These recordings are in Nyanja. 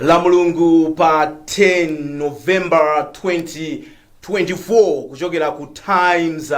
La Mulungu pa 10 November 2024, kuchokera ku Times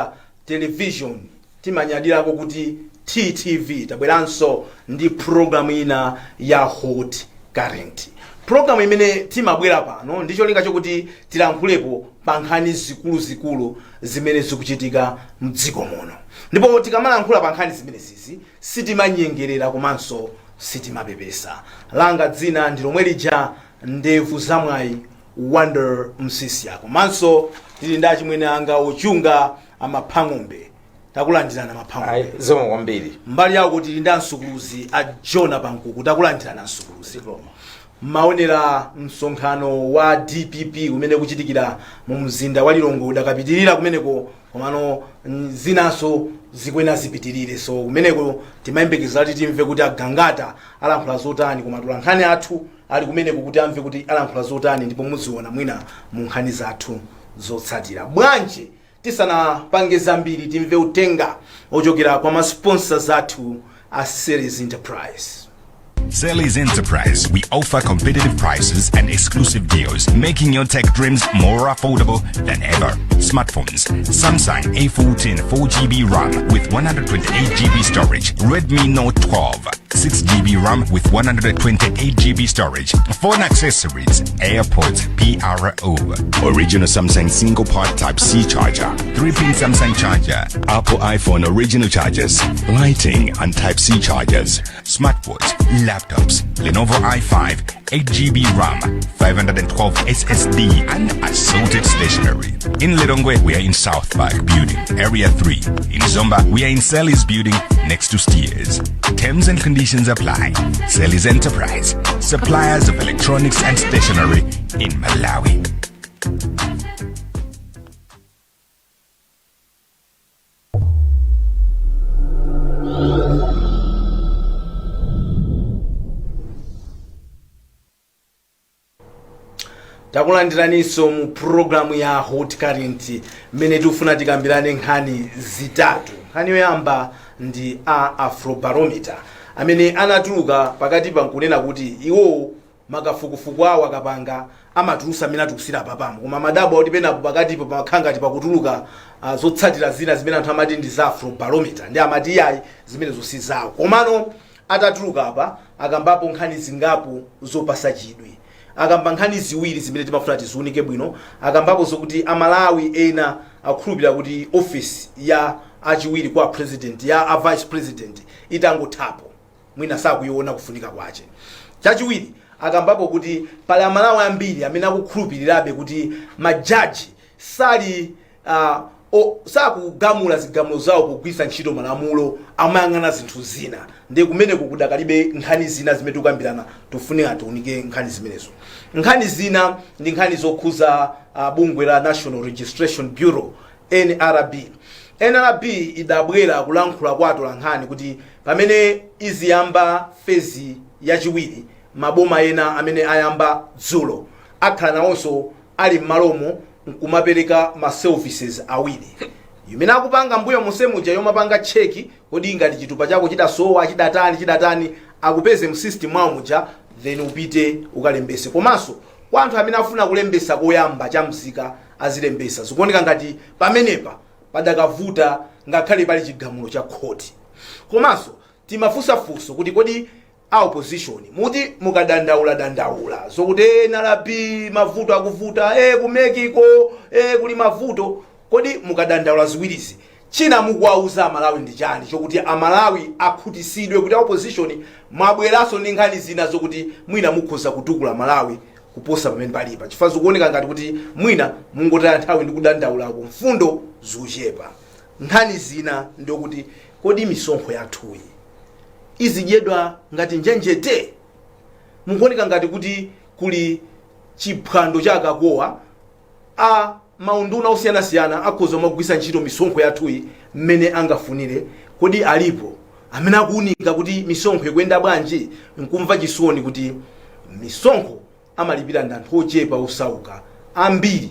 Television, timanyadirako kuti TTV, tabweranso ndi programu ina ya Hot Current, programu imene timabwera pano ndi cholinga chokuti tilankhulepo pa nkhani zikuluzikulu zimene zikuchitika mdziko muno. Ndipo tikamalankhula pa nkhani zimenezizi sitimanyengerera komanso sitimapepesa. Langa dzina ndi lomwe lija, Ndevu Zamwayi Wonder Msisia, komanso tili ndi achimwene anga ochunga, Amaphang'ombe. Takulandirana, Maphang'ombe. Ayi, zikomo kwambiri. Mbali yawo tili ndi ansukuluzi a Jona Pankuku. Takulandirana, ansukuluzi. Maonera msonkhano wa DPP umene kuchitikira mu mzinda wa Lilongwe udakapitirira kumeneko, komano zinanso zikwena zipitirire. So kumeneko timayembekeza kuti timve kuti Agangata alankhula zotani, koma atolankhani athu ali kumeneko kuti amve kuti alankhula zotani, ndipo muziona mwina mu nkhani zathu zotsatira. Bwanji tisanapange zambiri, timve utenga ochokera kwa ma sponsors athu a Series Enterprise. Selly's Enterprise. We offer competitive prices and exclusive deals, making your tech dreams more affordable than ever. Smartphones: Samsung A14 4GB RAM with 128GB storage, Redmi Note 12 6GB RAM with 128GB storage, phone accessories, AirPods PRO, original Samsung single port Type C charger, 3-pin Samsung charger, Apple iPhone original chargers, lighting and Type C chargers, smartwatch, laptops, Lenovo i5, 8GB RAM, 512 SSD, and assorted stationery. In Lilongwe, we are in South Park Building, Area 3. In Zomba, we are in Sally's Building next to Steers. Terms and conditions apply. Sally's Enterprise, suppliers of electronics and stationery in Malawi. Takulandiraninso mu programu ya Hot Current, mmene tikufuna tikambirane nkhani zitatu. Nkhani yoyamba ndi a Afrobarometer amene anatuluka pakati pa nkunena kuti iwo makafukufuku awo akapanga amatulusa amene atulutsira papamo, koma madabo akuti penapo pakatipo pamakhala ngati pakutuluka zotsatira zina zimene anthu amati ndi za Afrobarometer, ndi amati iyayi, zimenezo si zawo. Komano atatuluka apa akambapo nkhani zingapo zopasa chidwi. Akamba nkhani ziwiri zimene timafuna tiziunike bwino. Akambapo zokuti Amalawi ena akukhulupirira kuti office ya achiwiri kwa president, ya a vice president, itangothapo mwina sakuiona kufunika kwache. Chachiwiri, akambapo kuti pali Amalawi ambiri amene akukhulupirirabe kuti majaji sali sakugamula zigamulo zawo pogwiritsa ntchito malamulo, amayang'ana zinthu zina. Ndi kumeneko kudakalibe nkhani zina zimene tikukambirana, tifunika tiunike nkhani zimenezo. Nkhani zina ndi nkhani zokhuza bungwe la National Registration Bureau, NRB. NRB idabwera kulankhula kwa atolankhani kuti pamene iziyamba phase yachiwiri, maboma ena amene ayamba dzulo akhala nawonso ali m'malomo nkumapereka ma services awiri imene akupanga mbuyo monsemuja, yomapanga check kodi ngati chitupa chako chidasowa, chidatani chidatani, akupeze mu system mwawo muja, then upite ukalembese. Komanso kwa anthu amene afuna kulembesa koyamba chamzika azilembesa. Zikuoneka ngati pamenepa padakavuta ngakhale pali chigamulo cha khoti. Komanso timafunsafunso kuti kodi a opposition muti mukadandaula dandaula zokuti NRB mavuto akuvuta, ku MEC ko kuli mavuto, kodi mukadandaula ziwirizi china mukuwauza Amalawi ndi chani chokuti Amalawi akhutisidwe kuti a opposition mwabweranso ndi nkhani zina zokuti mwina mukhoza kutukula Malawi kuposa pamene palipa? Chifukwa zikuoneka ngati kuti mwina mungotaya nthawi ndi kudandaulako, mfundo zikuchepa. Nkhani zina ndiokuti kodi misonkho yathuyi izidyedwa ngati njenjete? Mukuoneka ngati kuti kuli chiphwando cha akakowa a maunduna osiyanasiyana, akhoza kumagwiritsa ntchito misonkho yathuyi mmene angafunire. Kodi alipo amene akuunika kuti misonkho ikuyenda bwanji? Nkumva chisoni kuti misonkho amalipira ndi anthu ochepa osauka, ambiri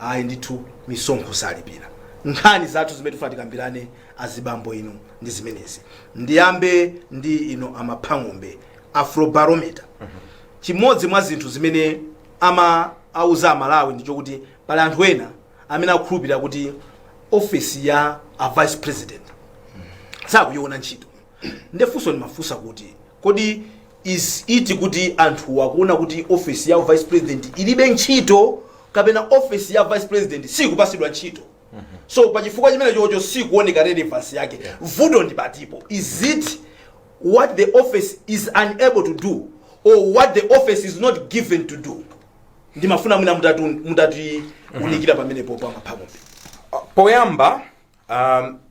ayi ndithu misonkho salipira. Nkhani zathu zimene tifuna tikambirane, azibambo inu, ndi zimenezi. Ndiyambe ndi ino, Amaphang'ombe. Afrobarometer Chimodzi mwa zinthu zimene ama auza Amalawi ndichokuti pali anthu ena amene akukhulupirira kuti ofesi ya a vice president sakuiona ntchito. Ndefunso ndimafunsa kuti, kodi is it kuti anthu akuona kuti ofesi ya vice president ilibe ntchito, kapena ofesi ya vice president sikupasidwa ntchito? So pachifukwa chimene chocho sikuoneka relevance yake. Vuto ndi patipo? Is it what the office is unable to do or what the office is not given to do? Ndimafuna mwina mutati unikira pamenepo pa Maphakombe. Poyamba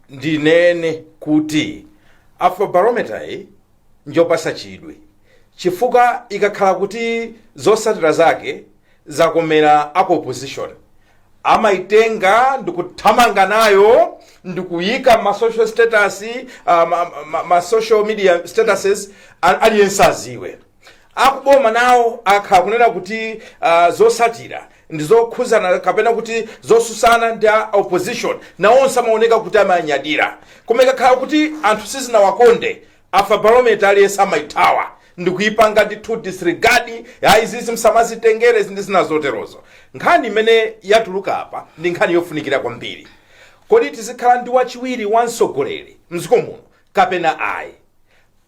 ndinene kuti Afrobarometer iyi njopasa chidwi, chifukwa ikakhala kuti zotsatira zake zakomera aku opposition, amaitenga ndikuthamanga nayo ndikuyika ma social status, ma social media statuses, aliyense aziwe. Akuboma nawo akhala kunena kuti zotsatira ndi zokhuzana kapena kuti zosusana ndi a opposition, nawonso amaoneka kuti amanyadira. Koma ikakhala kuti anthu sizinawakonde, Afrobarometer aliyense amaithawa ndikuyipanga ndithu disregard, ya izizi msamazitengere, ndi zina zoterozo. Nkhani imene yatuluka apa ndi nkhani yofunikira kwambiri. Kodi tizikhala ndi wachiwiri wa mtsogoleri mdziko muno kapena ayi?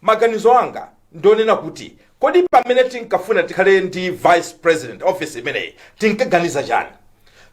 Maganizo anga ndionena kuti, kodi pamene tinkafuna tikhale ndi vice president office imeneyi, tinkaganiza chani?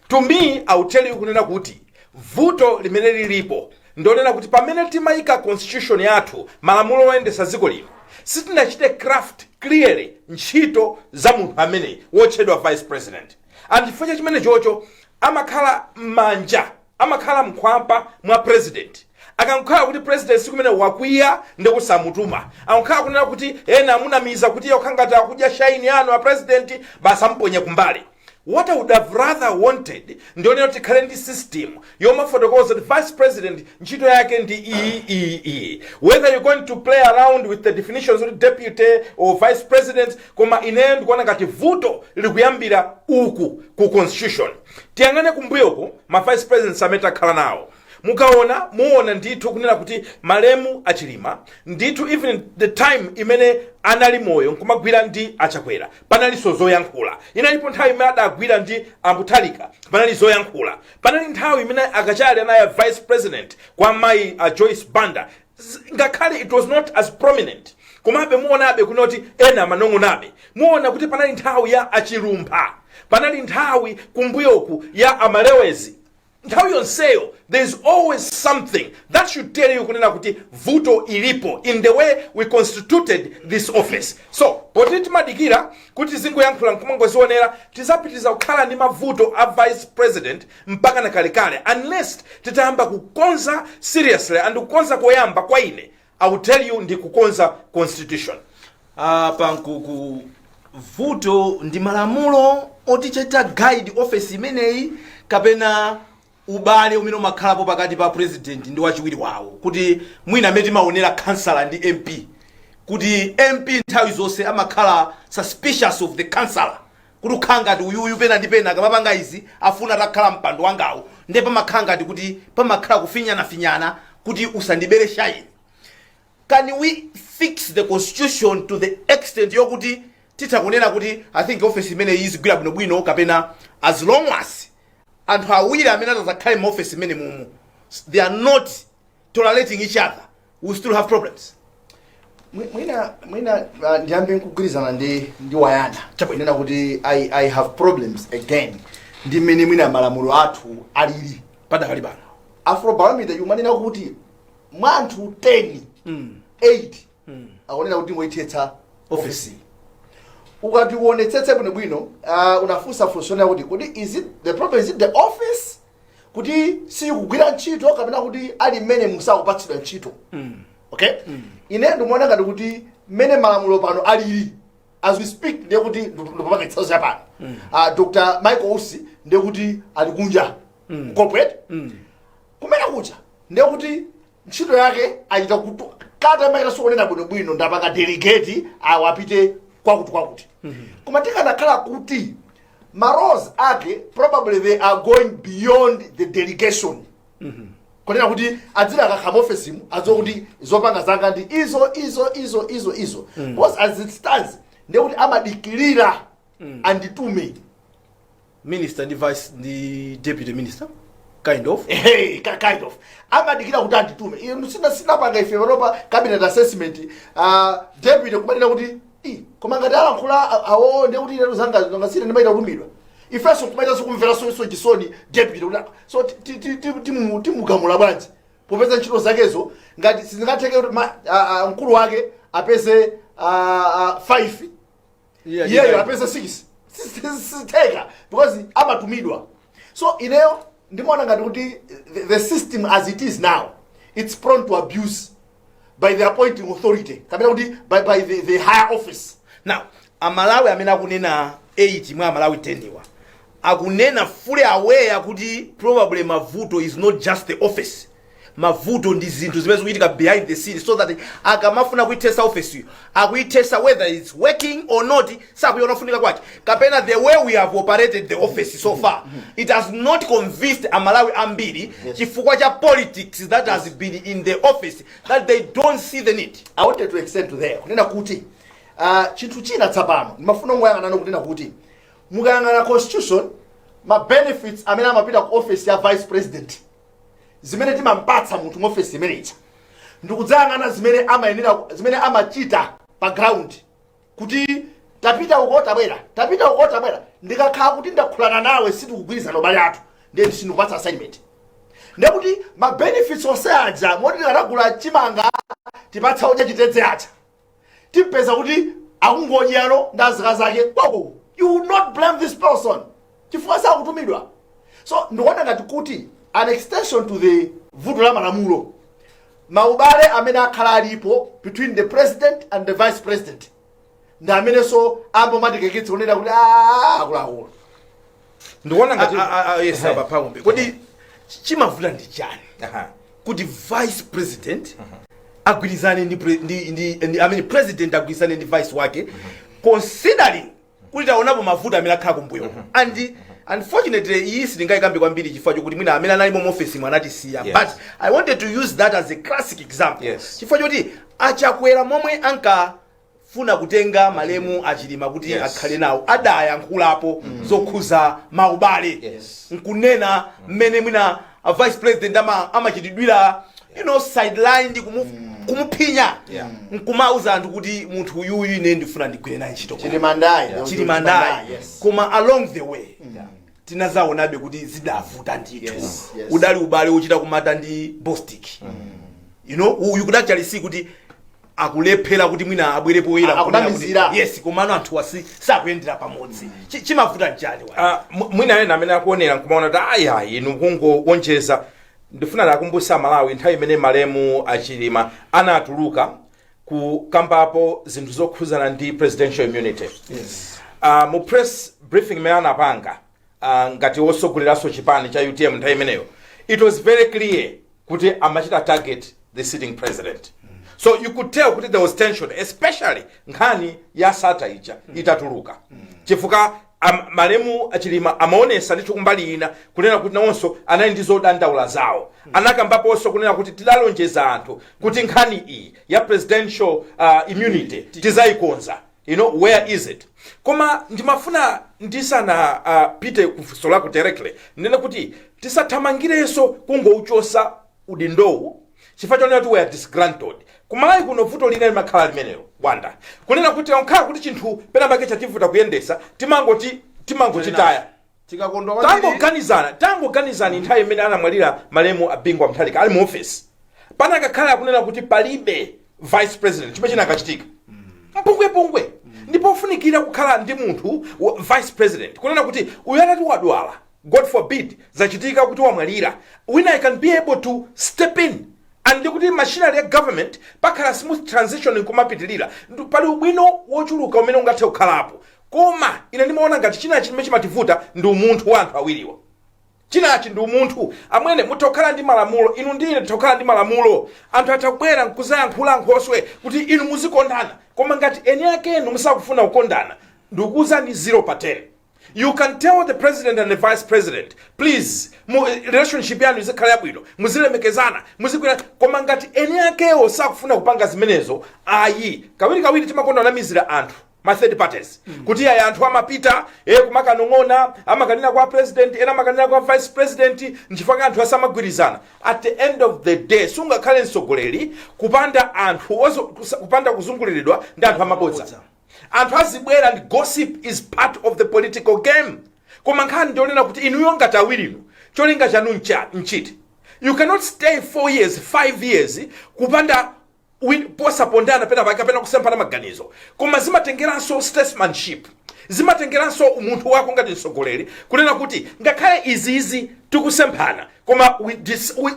To me, I will tell you kunena kuti vuto limene lilipo ndionena kuti pamene timayika constitution yathu, malamulo oyendesa dziko lino, sitinachite craft clearly ntchito za munthu ameneyi wotchedwa vice president. And chifukwa cha chimene chocho, amakhala m'manja, amakhala mkhwapa mwa president. Akankhala kuti president sikumene wakwiya, ndikusamutuma. Akukhala kunena kuti ena amunamiza kuti iye ngati akudya shine yanu a president, basi amponye kumbali. What I would have rather wanted, ndionena tikhale ndi system yomafotokoza kuti vice president ntchito yake ndi iyi, iyi, iyi, whether you're going to play around with the definitions of deputy or vice president. Koma ineyo ndikuona ngati vuto likuyambira uku ku constitution. Tiyang'ane kumbuyoko ma vice presidents amene takhala nawo. Mukaona, muona ndithu kunena kuti malemu Achilima ndithu, even the time imene anali moyo nkumagwira ndi Achakwera, panalinso zoyankhula. Inalipo nthawi imene adagwira ndi Amutharika, panali zoyankhula. Panali nthawi imene Akachali anali vice president kwa mayi a Joyce Banda. Ngakhale it was not as prominent, komabe muonabe kunoti ena amanong'onabe. Muona kuti panali nthawi ya Achilumpha, panali nthawi kumbuyoku ya Amalewezi. Nthawi yonseyo there is always something that should tell you kunena kuti vuto ilipo in the way we constituted this office. So poti timadikira kuti zingoyankhula nkumangozionera, tizapitiriza kukhala ndi mavuto a vice president mpaka na kalekale, unless titayamba kukonza seriously. And kukonza koyamba kwa ine, I will tell you, ndi kukonza constitution. Pankuku, vuto ndi malamulo otichita guide office imeneyi, kapena ubale umene umakhalapo pakati pa president ndi wachiwiri wawo, kuti mwina amene timaonera kansala ndi MP, kuti MP nthawi zonse amakhala suspicious of the councillor, kuti ukhala ngati uyuyu pena ndi pena akamapanga izi afuna atakhala mpando wangawo, ndiye pamakhala ngati kuti pamakhala kufinyanafinyana kuti usandibere shine? Can we fix the constitution to the extent yokuti titha kunena kuti I think office imene izigwira bwinobwino, kapena as long as anthu awiri amene atazakhale mu office imene mumu they are not tolerating each other, we still have problems? Mwina ndiyambe nkugwirizana ndi Wayana Chabwino. kunena kuti I have problems again ndi mmene mwina malamulo athu alili padakali pano. Afrobarometer imanena kuti mwa anthu 10, 8 akunena kuti ngoyithetsa office. Ukati uonetsetse bwinobwino, unafunsa funso lina kuti, kodi is it the problem, is it the office kuti sikugwira ntchito, kapena kuti ali mmene musakupatsidwa ntchito? Okay, ine ndikuona ngati kuti mmene malamulo pano alili as we speak, ndiye kuti ndikupanga chitsanzo chapano, Dr Michael Usi ndiye kuti ali kunja corporate kumene kuja, ndiye kuti ntchito yake achita kutu kata amakita sikunena bwinobwino, ndapanga delegate awo apite kwakuti kwakuti. Koma tikanakhala kuti ma roles ake probably they are going beyond the delegation, kunena kuti adzina akakhala ofesimu adziwa kuti zopanga zanga ndi izo, izo, izo, izo, izo, because as it stands Ndiye kuti amadikirira anditume. Minister ndi vice ndi deputy minister, kind of. Hey, kind of amadikira kuti anditume. Inu sinapanga ife panopa cabinet assessment, deputy kumanena kuti, "Ii, koma ngati alankhula awo, ndiye kuti inetu zanga zangasine ndimaita kutumidwa." Ifenso kumaita kumvera so chisoni deputy kuti so timugamula bwanji, popeza ntchito zakezo ngati sizingatheke kuti mkulu wake apeze 5, iyeyo apeze 6, sizitheka because amatumidwa. So ineyo ndimaona ngati kuti the system as it is now, it's prone to abuse by the appointing authority, kapena kuti by the higher office. Now, Amalawi amene akunena 8 mwa Amalawi 10 wa akunena fully aware kuti probably mavuto is not just the office, mavuto ndi zinthu zimene zikuchitika behind the scene, so that akamafuna kuithesa office iyo, akuithesa whether it's working or not, sakuiona kufunika kwake, kapena the way we have operated the office so far, it has not convinced Amalawi ambiri chifukwa cha politics that has been in the office, that they don't see the need. I wanted to extend to there kunena kuti chinthu china tsapano ndimafuna kungoyang'anano kunena kuti mukayang'ana constitution, ma benefits amene amapita ku office ya vice president, zimene timampatsa munthu mu office imeneyi, ndikudzayang'ana zimene amayenera, zimene amachita pa ground, kuti tapita uko, tabwera, tapita uko, tabwera, ndikakhala kuti ndakhulana nawe, sitikugwirizana ubale athu, ndiye sindikupatsa assignment. Ndekuti ma benefits onse aja, moti tikatagula chimanga tipatsa udya chitedze aja, timpeza kuti akungodyano ndi azika zake kwako. You will not blame this person chifukwa sakutumidwa. So ndikuona ngati kuti an extension to the vuto la malamulo, maubale amene akhala alipo between the president and the vice president ndi amenenso ambomatikekitsa kunena kuti, "Ah, akuluakulu." Ndikuona ngati Yes, apa Pang'ombe, kodi chimavuta ndi chani kuti vice president agwirizane ndi, ndi, I mean, president agwirizane ndi vice wake, considering kuti taonapo mavuto amene akhala kumbuyo? And unfortunately, iyi sitingayikambe kwambiri chifukwa chokuti mwina amene analimo mu office mwe anatisiya, but I wanted to use that as a classic example chifukwa choti Achakwera, momwe ankafuna kutenga malemu Achilima kuti akhale nawo, adayankhulapo zokhuza maubale, nkunena mmene mwina a vice president amachitidwira sideline, kumuphinya, nkumauza anthu kuti munthu uyuyu ine ndifuna ndigwire naye ntchito. Chilimandayi. Chilimandayi. Yes. Koma along the way tinazaonabe kuti zidavuta ndithu. Udali ubale wochita kumata ndi Bostic. Uyu could actually see kuti akulephera kuti mwina abwere poyera nkunena kuti- Akunamizira. Yes, komano anthu wasi sakuyendera pamodzi. Chimavuta nchani wa? Ah, mwina ena amene akuonera nkumaona kuti aya, inu kungowonjeza. Ndifuna ndakumbutsa Malawi nthawi imene malemu Achilima anatuluka kukambapo zinthu zokhuzana ndi presidential immunity. Mu press briefing imene anapanga ngati wosogoleranso chipani cha UTM nthawi imeneyo, it was very clear kuti amachita target the sitting president. So you could tell kuti there was tension, especially nkhani ya Sattar ija itatuluka, chifukwa malemu Achilima amaonesa ndithu kumbali ina kunena kuti nawonso anali ndi zodandaula zawo. Anakambaponso kunena kuti tidalonjeza anthu kuti nkhani iyi ya presidential immunity tizayikonza. Where is it? Koma ndimafuna ndisana pite kufunso lako directly, ndinene kuti tisathamangirenso kungouchosa udindowu chifukwa chonena kuti we are disgruntled. Kumalawi kuno vuto lina limakhala limenelo, wanda kunena kuti nkhala kuti chinthu penapake chativuta kuyendesa, timangoti timangochitaya. Tikakondwa kwambiri. Tangoganizani nthawi imene anamwalira malemu a Bingu Mutharika ali mu office, panakakhala akunena kuti palibe vice president, chimene chinakachitika mpungwepungwe. Ndipo ufunikira kukhala ndi munthu vice president, kunena kuti uyu atati wadwala, God forbid, zachitika kuti wamwalira, wina I can be able to step in, and ndikuti machinery ya government pakhala smooth transition nkumapitilira. Pali ubwino wochuluka umene ungathe kukhalapo. Koma ine ndimaona ngati chinachi chimene chimativuta ndi umunthu wa anthu awiriwa. Chinachi ndi umunthu. Amwene, mutha kukhala ndi malamulo, inu ndi ine titha kukhala ndi malamulo, anthu atha kubwera nkuzayankhula nkhoswe kuti inu muzikondana, koma ngati eni akenu musakufuna kukondana, ndikukuwuzani, 0 pa 10. You can tell the president and the vice president, "Please, relationship yanu izikhala yabwino, muzilemekezana, muzikwira," koma ngati eni akewo sakufuna kupanga zimenezo, ayi. Kawirikawiri timakonda kunamizira anthu. Ma third parties kuti aya anthu amapita kumakanong'ona, amakanena kwa president, ena amakanena kwa vice president, nchifukwa anthu asamagwirizana. At the end of the day, sungakhale mtsogoleri kupanda anthu kupanda kuzunguliridwa ndi anthu amabodza. Amabodza. Anthu azibwera and gossip is part of the political game, koma nkhani ndionena kuti inuyo ngati awirinu, cholinga chanu nchiti? You cannot stay 4 years, 5 years kupanda posapondana pena pake kapena kusemphana maganizo. Koma zimatengeranso statesmanship, zimatengeranso umunthu wako ngati mtsogoleri kunena kuti ngakhale iziizi tikusemphana, koma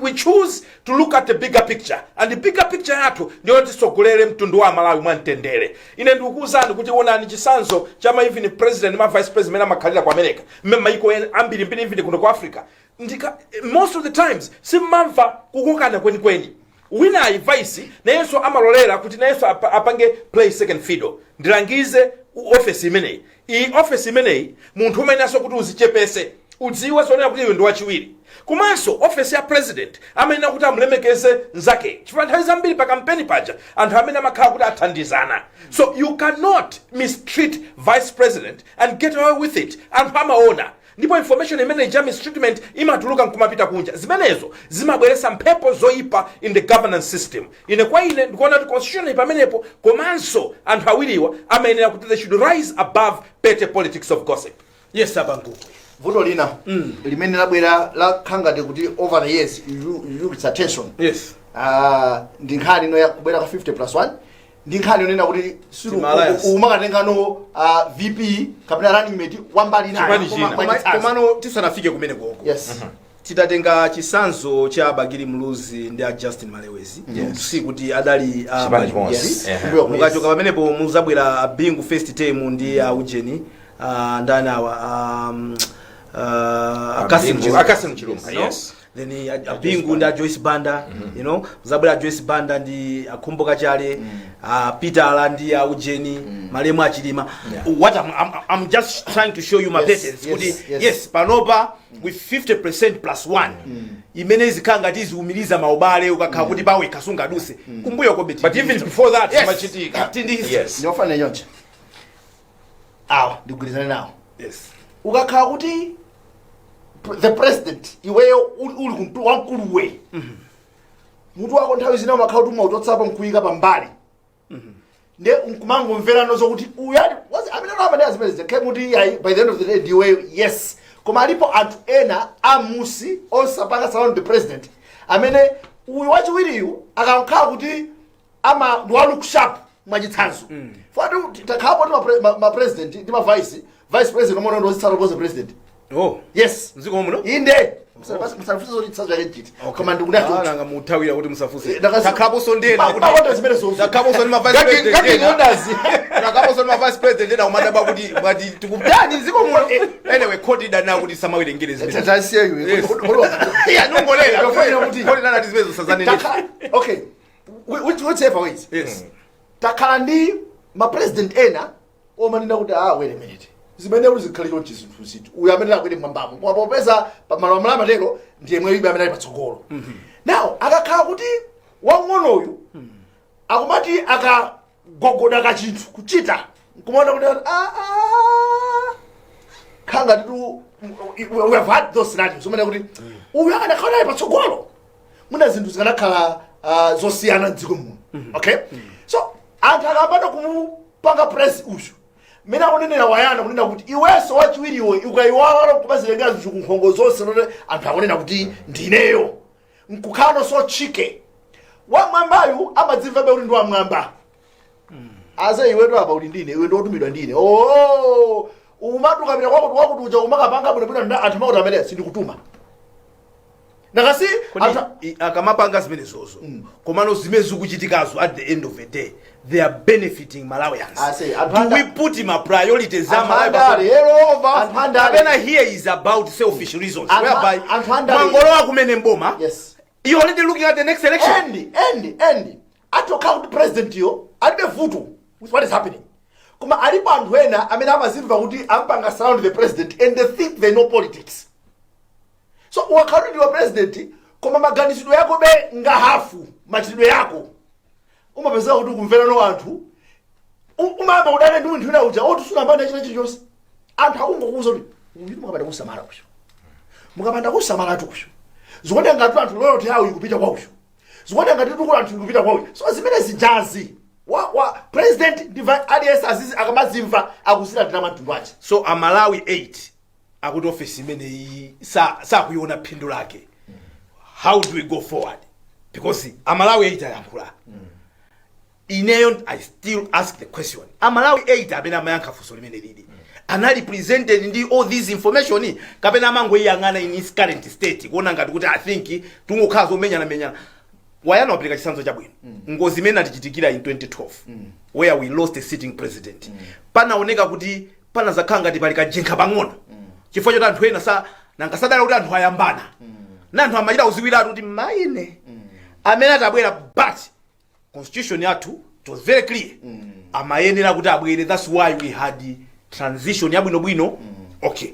we choose to look at the bigger picture, and the bigger picture yathu ndiyo tisogolere mtundu wa Malawi mwamtendere. Ine ndikukuwuzani kuti onani chisanzo cha ma even president, ma vice president amene amakhalira ku America, mmene maiko ambirimbiri, even kuno ku Africa, ndika most of the times simmamva kukokana kwenikweni. Winayi vice nayenso amalolera kuti nayenso apange play second fiddle. Ndilangize office imeneyi, iyi office imeneyi, munthu umayenanso kuti uzichepese, udziwe zonena kuti iwe ndi wachiwiri. Komanso office ya president amayenera kuti amulemekeze mnzake, chifukwa nthawi zambiri pa kampeni paja anthu amene amakhala kuti athandizana. So you cannot mistreat vice president and get away with it. Anthu amaona, ndipo information imene ja mistreatment imatuluka nkumapita kunja. Zimenezo zimabweretsa mphepo zoyipa in the governance system. Ine kwa ine ndikuona kuti constitution pamenepo, komanso anthu awiriwa amayenera kuti they should rise above petty politics of gossip. Yes, abangu. Vuto lina limene labwera lakhangati kuti over the years you attention ndi nkhani ino ya kubwera ka 50 plus 1, ndi nkhani yonena kuti Team alliance. umakatengano VP kapena running mate wambali nayo. Chipani china. Mwachitsanzo. Komano tisanafike kumene koko, titatenga chisanzo cha Bakili Muluzi ndi a Justin Malewezi, si kuti adali a Chipani chimodzi. Yes. Mbuyo. Mukachoka pamenepo muzabwera a Bingu first term ndi a ujeni, ndani awa, Akasim Chilumpha. Akasim Chilumpha. No? Yes. Then a Bingu ndi a Joyce Banda, muzabwera Joyce Banda ndi Akhumbo Kachale, Peter ala ndi a ujeni, malemu achilima. What I'm just trying to show you my patterns kuti yes, panopa with 50% plus 1 imene izikhala ngati iziwumiriza maubale, ukakhala kuti pawekha sungaduse kumbuyo kobe. But even before that zimachitika. Tindi Ndiofanira choncho, awa ndigwirizane nawo. Ukakhala kuti the president, iweyo uli kumtu wamkuluwe, mutu wako nthawi zina umakhala kuti umauchotsapo nkuyika pambali, nde nkumangomverano zokuti uyu amene amanena zimene zikhe kuti ayi, by the end of the day ndiweyo, yes. Koma alipo anthu ena amusi osapanga surround the president amene uyu wachiwiriyu akakhala kuti ama ndi wa look sharp. Mwachitsanzo, fati takhalapo ndi ma president ndi ma vice president omwe ndozitsala kuposa president. Oh. Yes. Mdziko muno? Inde, musafunse zoti chitsanzo chake chiti, koma ndikunena Ah, choncho. nanga muthawira kuti musafunse. Takhalaponso ndena kuti Makonda zimene zonse. Takhalaponso ndi ma vice Gagi- president gagi ena. orders. Takhalaponso ndi ma vice president ena kumadaba kuti mwati tikutani mdziko muno. Anyway, court idana kuti samawerengere zimene. Tasiyeyo. Yes. Yeah, nongolera. Ndikufanira kuti Court idana kuti zimene zosazanene. Okay, whichever ways, takhala ndi ma president ena omanena kuti, "Ah, wait a minute, zimene kuti zikhale chonchi zinthu ziti, uyu amene akwere mwambamo." Koma popeza pamalamulo amatero, ndiye mwelibe amene ali patsogolo. Now akakhala kuti wang'onoyu akumati akagogoda kachinthu kuchita nkumaona kuti ah, ah, khanga titu we have had those scenarios umene kuti uyu akanakhala ali patsogolo, muna zinthu zikanakhala zosiyana mdziko muno. Okay, so anthu akapanda kumupanga press uyu mmene akunenera wayana kunena kuti iwenso wachiwiriwe ukayiwala kumazilenga zinthu kunkhongo zonse note anthu akunena kuti ndineyo nkukhala so chike wamwambayu amadzimvabe kuti ndi wamwamba aze iwetu apa uli ndine, iwe ndiotumidwa ndine. Oh, umati ukapita kwakuti wakuti uja umakapanga bwinobwino, anthu makuti amene sindikutuma nakasi Kodi anthu akamapanga zimenezozo, komano zimene zikuchitikazo, at the end of the day they are benefiting Malawians. I say, anthu Do we put ma priorities za Anthu Malawi andale. over Anthu andale. kapena here is about selfish reasons whereby anthu andale. mwangolowa kumene mboma, you already looking at the next election? And atokhala kuti president yo alibe vuto with what is happening, koma alipo anthu ena amene amazimva kuti ampanga surround the president and they think they know politics. So ukakhala kuti ndiwe president, koma maganizidwe yako be nga hafu machitidwe yako, umapezeka kuti ukumvera no anthu. Umayamba kudana ndi munthu wina uja oti sunambane china chilichonse. Anthu akungokuuza kuti uyu mukapanda kusamala uyu, mukapanda kusamala tu uyu, zikuoneka ngati anthu loyalty yawo ikupita kwa uyu, zikuoneka ngati tukula anthu ikupita kwa uyu. So zimene zijazi wa president ndi aliyense azizi akamazimva akuzilandira mtundu wache. So Amalawi 8 akuti ofesi imeneyi sakuiona phindu lake. How do we go forward? Because Amalawi 8 ayankhula. Ineyo I still ask the question: Amalawi 8 amene amayankha funso limene lili anali presented ndi all this information, kapena amangoiyang'ana in its current state kuona ngati kuti I think tungokhala zomenyanamenyana? Wayana wapereka chitsanzo chabwino, ngozi imene atichitikira in 2012, where we lost a sitting president. Panaoneka kuti panazakhala ngati pali kajenkha pang'ono chifukwa choti anthu ena sa nangasadala kuti anthu ayambana na anthu amachita kuziwiratu kuti maine amene atabwera, but constitution yathu, it was very clear, amayenera kuti abwere. That's why we had transition yabwinobwino, okay,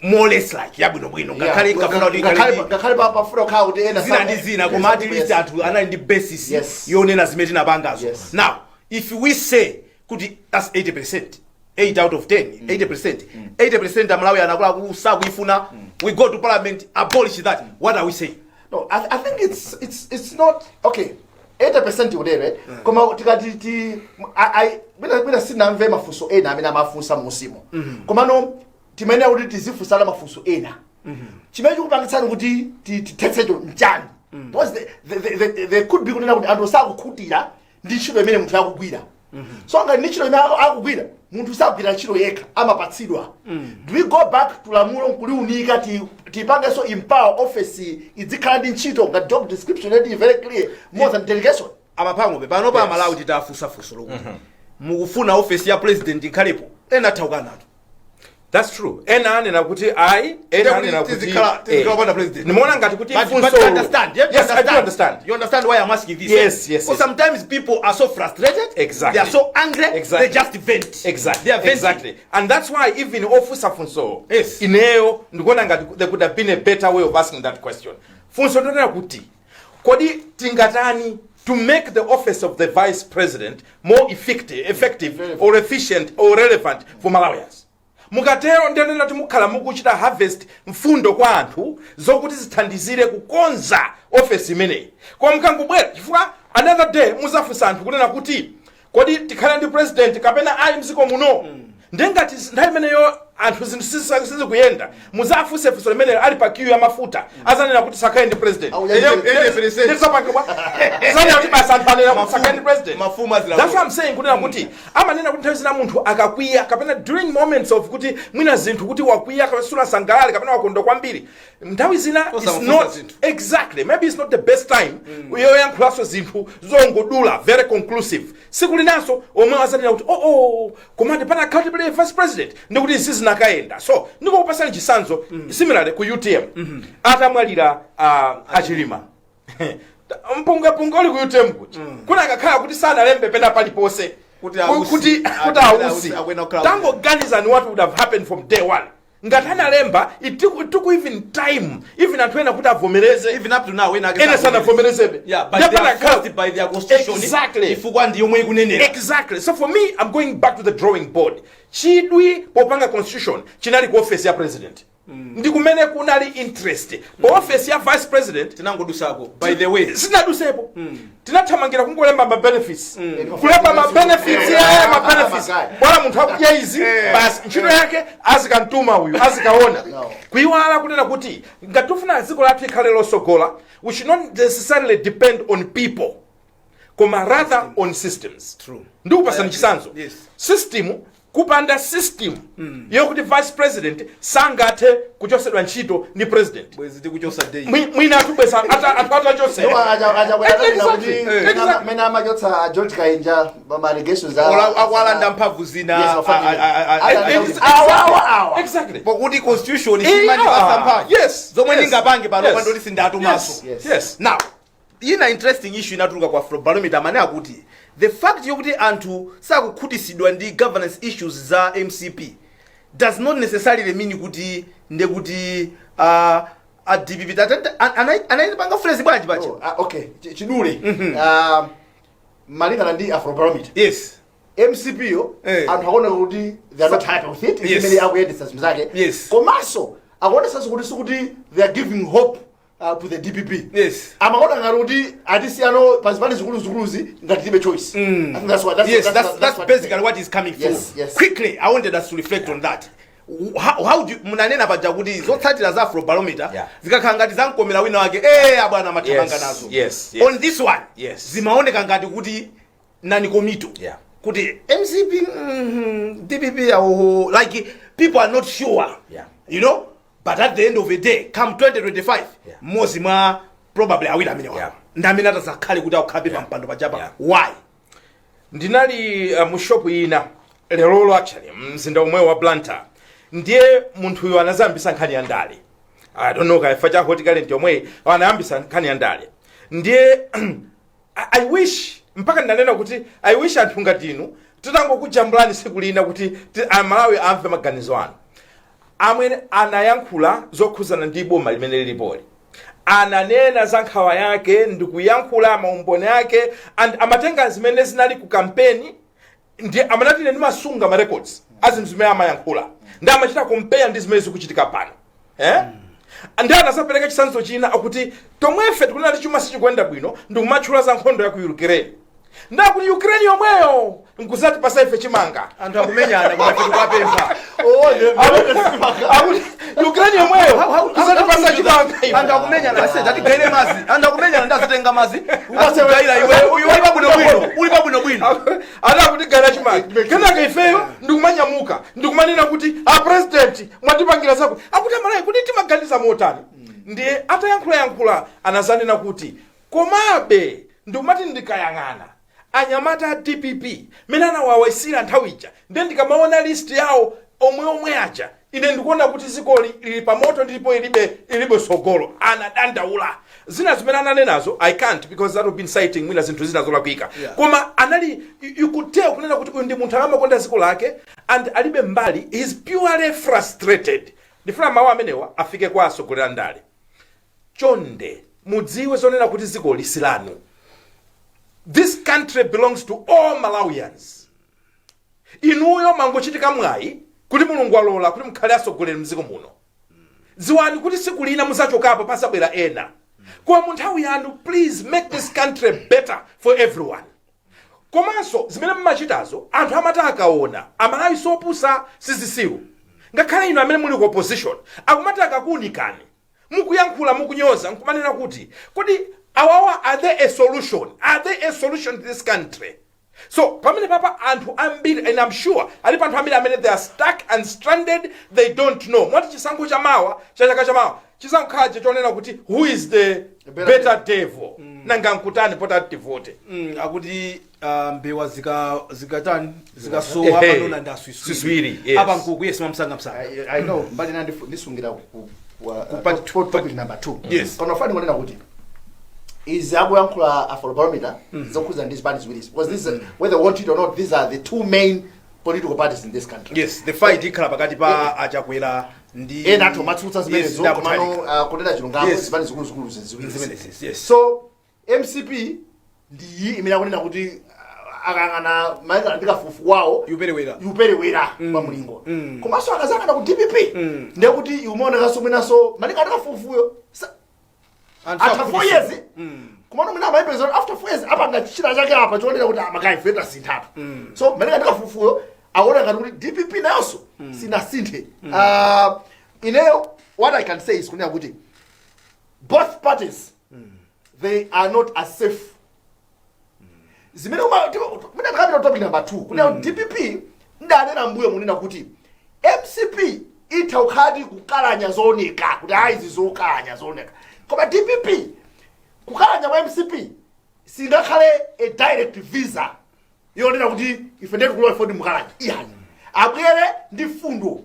more or less like yabwinobwino, ngakhale ikafuna kuti ikhale ngakhale pafuna kukhala kuti ena zina ndi zina, koma at least anthu anali ndi basis yonena zimene tinapangazo. Now if we say kuti that's 80%, 8 out of 10, 80%, 80% Amalawi anakuluakulu sakuifuna, we go to parliament, abolish that, what are we saying? No, I think it's not okay. 80% ulere, koma tikati ti I mina sinamve mafunso ena amene amafunsa musimo. Komano timene kuti tizifunsana mafunso ena. Chimene chikupangitsani kuti tithetsecho nchani? Because the could be kunena kuti anthu sakukhutira ndi ntchito imene munthu akugwira. So ngati ndi ntchito imene akugwira, munthu sagwira ntchito yekha, amapatsidwa. Do we go back to lamulo nkuliunika, tipangenso empower office idzikhala ndi ntchito ngati job description yati very clear, more than delegation? Amaphangope panopa. Amalawi titafunsa funso lokuti mukufuna ofesi ya president ikhalepo, ena athaukanatu. That's true. Ena anena kuti ayi, ena anena kuti Tizikhala opanda president. Nimeona ngati kuti But you understand, yeah? You Yes, I do understand. You understand why I'm asking this? Yes. Because sometimes people are so frustrated. Exactly. They are so angry. Exactly. They just vent. Exactly. They are venting. Exactly. And that's why even ofunsa funso, ineyo ndikuona ngati there could have been a better way of asking that question. Funso ndonena kuti kodi tingatani to make the office of the vice president more effective or efficient or relevant for Malawians? Mukatero ndiyanena kuti mukhala mukuchita harvest mfundo kwa anthu zokuti zithandizire kukonza ofesi imeneyi. Koma mukangobwera, chifukwa another day muzafunsa anthu kunena kuti kodi tikhale ndi president kapena ayi mdziko muno, ndengati nthawi imeneyo anthu zinthu sizikuyenda, muzafunse funso limene ali pa queue ya mafuta, azanena kuti sakhale ndi president. Au, yeah, 80%. Ndizapanga bwa zanena kuti basi anthu anena kuti sakhale ndi president. Mafumu azilamula. That's what I'm saying, kunena kuti amanena kuti nthawi zina munthu akakwiya kapena during moments of kuti mwina zinthu kuti wakwiya kapena sunasangalale kapena wakondwa kwambiri, nthawi zina it's Osamufunsa not zinthu. Exactly, maybe it's not the best time yoyankhulanso zinthu zongodula very conclusive. Siku linanso omwe azanena kuti oh, komati pana accountability vice president ndikuti sizinakayenda. So ndikukupasani chitsanzo, similarly ku UTM, atamwalira Achilima, mpungapunga uli ku UTM kuti kuna akakhala kuti sanalembe pena paliponse kuti ausi, kuti ausi akwena kukhala. Tangoganizani what would have happened from day one ngati analemba. It took even time, even anthu ena kuti avomereze. Even up to now ena ena sanavomerezebe. Yeah, but they are forced by their constitution. Exactly. Chifukwa ndi yomwe ikunenera. Exactly. So for me, I'm going back to the drawing board. Chidwi popanga constitution chinali ku office ya president, ndi kumene kunali interest. Pa office ya vice president tinangodusako by the way. Sinadusepo, tinathamangira kungolemba ma benefits, kulemba ma benefits, yeah, ma benefits, bora munthu akudya izi basi, ntchito yake azikantuma uyu azikaona. No. Kuiwala kunena kuti ngati tifuna dziko lathu likhale losogola, we should not necessarily depend on people, koma rather on systems. True. Ndikupasani chitsanzo. System, kupanda system yokuti vice president sangathe kuchosedwa ntchito ndi president, bwezi tikuchosa day. Mwina atubwesa anthu atachosera. Exactly. Mene amachotsa George Kainja ma allegations a akwalanda mphamvu zina. Yes, awa, awa, awa. Exactly. Pokuti constitution simandipasa mphamvu zomwe ndingapange pano pandoti sindatumaso. Now ina interesting issue inatuluka kwa Afrobarometer, amene akuti the fact yokuti anthu sakukhutisidwa ndi governance issues za MCP does not necessarily mean kuti ndekuti a DPP anayipanga phrase bwanji pacha? Oh, ah, okay. Chidule, malingana ndi Afrobarometer, MCP yo, anthu akuoneka kuti they are not happy with it, imene akuyendetsa zinthu zake. Komanso akuonesanso kuti sikuti they are giving hope to the DPP. Amaona ngati kuti atisiyano pazipani zikuluzikuluzi ngati tilibe choice. I think that's what That's what basically what is coming through. Quickly, I wanted us to reflect on that. How do you, munanena paja kuti zotsatira za Afrobarometer zikakhala ngati zamkomera wina wake, abwana amathamanga nazo. On this one, zimaoneka ngati kuti nani komito kuti MCP, DPP awo, like people are not sure. But at the end of the day, come 2025, mmodzi mwa probably awiri amene ndi amene atazakhale kuti akukhabe pa mpando pachapa. Why? Ndinali mu shop ina lerolo, actually mzinda omwe wa Blantyre. Ndiye munthuyo anazayambisa nkhani ya ndale. I don't know kaifa cha Hot Current yomwe anayambisa nkhani ya ndale. Ndiye I wish, mpaka ndanena kuti I wish anthu ngati inu titangokujambulani tsiku lina kuti Amalawi amve maganizo anu. Amwene anayankhula zokhuzana ndi boma limene lilipoli, ananena za nkhawa yake ndikuyankhula maumboni ake, and amatenga zimene zinali ku kampeni. Ndi amanati, "Ine ndimasunga ma records azinthu zimene amayankhula," ndi amachita compare ndi zimene zikuchitika pano, eh? Ndi anasapereka chitsanzo china akuti tomwefe tikunena kuti chuma sichikuyenda bwino, ndikumatchula za nkhondo ya ku Ukraine, ndakuti Ukraine yomweyo nkuzati pasa ife chimanga. Anthu akumenyana koma ife tikupempha. Oh, Akuti Ukraine yomweyo kuzati pasa chimanga ife. Anthu akumenyana, ase tatigaire mazi. Anthu akumenyana, ndazitenga mazi azigayira iwe. Uyu uli pabwinobwino, uli pabwinobwino. Adakutigayira chimanga, kenaka ifeyo ndikumanyamuka ndikumanena kuti a president mwatipangira zako. Akuti Amalawi kuti timaganiza motani? Ndiye atayankhulayankhula anazanena kuti komabe ndikumati ndikayang'ana anyamata a DPP mene anawawayisira nthawi ija, ndiye ndikamaona list yawo omwe omwe aja, ine ndikuona kuti zikoli lili pamoto ndipo ilibe sogolo. Anadandaula zina zimene ananenazo, I can't because that would be inciting mwina zinthu zina zolakwika. Koma anali you could tell kunena kuti uyu ndi munthu amakonda dziko lake and alibe mbali, he is purely frustrated. Ndifuna mawu amenewa afike kwa atsogoleri a ndale. Chonde mudziwe zonena kuti dziko lisilanu. This country belongs to all Malawians. Inuyo mangochitika mwayi kuti Mulungu alola kuti mukhale atsogoleri mdziko muno. Dziwani kuti tsiku lina muzachokapo, pasabwera ena. Koma mu nthawi yanu, please make this country better for everyone. Komanso zimene mumachitazo anthu amati akaona, Amalawi sopusa, sizisiru. Ngakhale inu amene muli ku opposition, akumati akakuunikani mukuyankhula, mukunyoza, nkumanena kuti kodi awawa, are they a solution? Are they a solution to this country? So pamene papa anthu ambiri, and I'm sure alipo anthu ambiri amene they are stuck and stranded, they don't know. Mwati chisankho chamawa, cha chaka chamawa, chisankho chonena kuti who is the better better devil. Nanga nkutani poti tivote? Akuti mbewa zikatani, zikasowa, amanona ndi aswiswiri. Swiswiri, yes. Apa nkuku, yes, mamsangamsanga. I know mbali na ndisungira Ku ku topic number 2. Koma fani ngonena kuti izi akuyankhula Afrobarometer zokhuza ndi zipani ziwiri, because this is, whether we want it or not, these are the two main political parties in this country. Yes, the fight ikhala pakati pa Achakwera ndi Ena athu amatsutsa zimenezo. Yes, komano kunena chilungamo, zipani zikuluzikulu ziwiri zimenezi, yes. So MCP ndiyi imene akunena kuti akang'ana malinga ndi kafukufuku wawo, yuperewera. Yuperewera pa mlingo. Komanso akazang'ana ku DPP, ndiye kuti imaonekanso mwinanso malinga ndi kafukufukuyo Anthu after 4 akufuna. years. Komano mwina amayembekeza after 4 years apanga china chake apa chionera kuti amakayi feta sinthatu. So malinga ndi kafukufukuyo akuona ngati kuti DPP nayonso sinasinthe. Ineyo what I can say is kunena kuti both parties, they are not as safe. Zimene muna tikapita topic number 2, kunena kuti DPP, ndanena mbuyo munena kuti MCP itha kukhati kukalanya zooneka kuti ayi, izi zokalanya zooneka, koma DPP, kukalanya kwa MCP singakhale a direct visa yonena kuti ife ndetu kulowa ifoti mukalanya. Iyayi, abwere ndi fundo.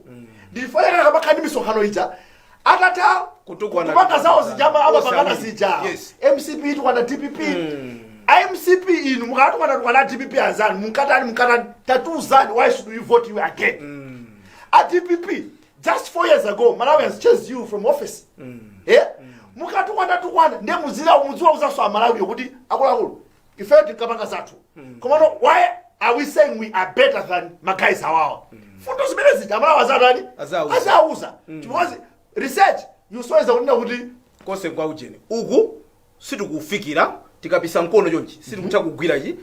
Ndifanira kamakhala ndi misonkhano ija atatha Kutukwana, kupanga zawo zija amapangana Osawiri. zija. MCP tukwana DPP, MCP inu mukatukwana tukwana DPP anzanu, munkatani munkatani, tatuzani, why should we vote you again? A DPP, just 4 years ago Malawians chased you from office. Mukatukwana tukwana, ndiye muzira mudziwa uzaso Amalawiyo kuti akuluakulu ifeyo tinkapanga zathu, komano why are we saying we are better than ma guys awawa? Fundo zimene zija Amalawi azatani? Azauza. Azauza. Because research yusoweza kunena kuti Konse kwa ujeni uku sitikufikira. Tikapisa mkono chonchi sitikutha kugwira ichi.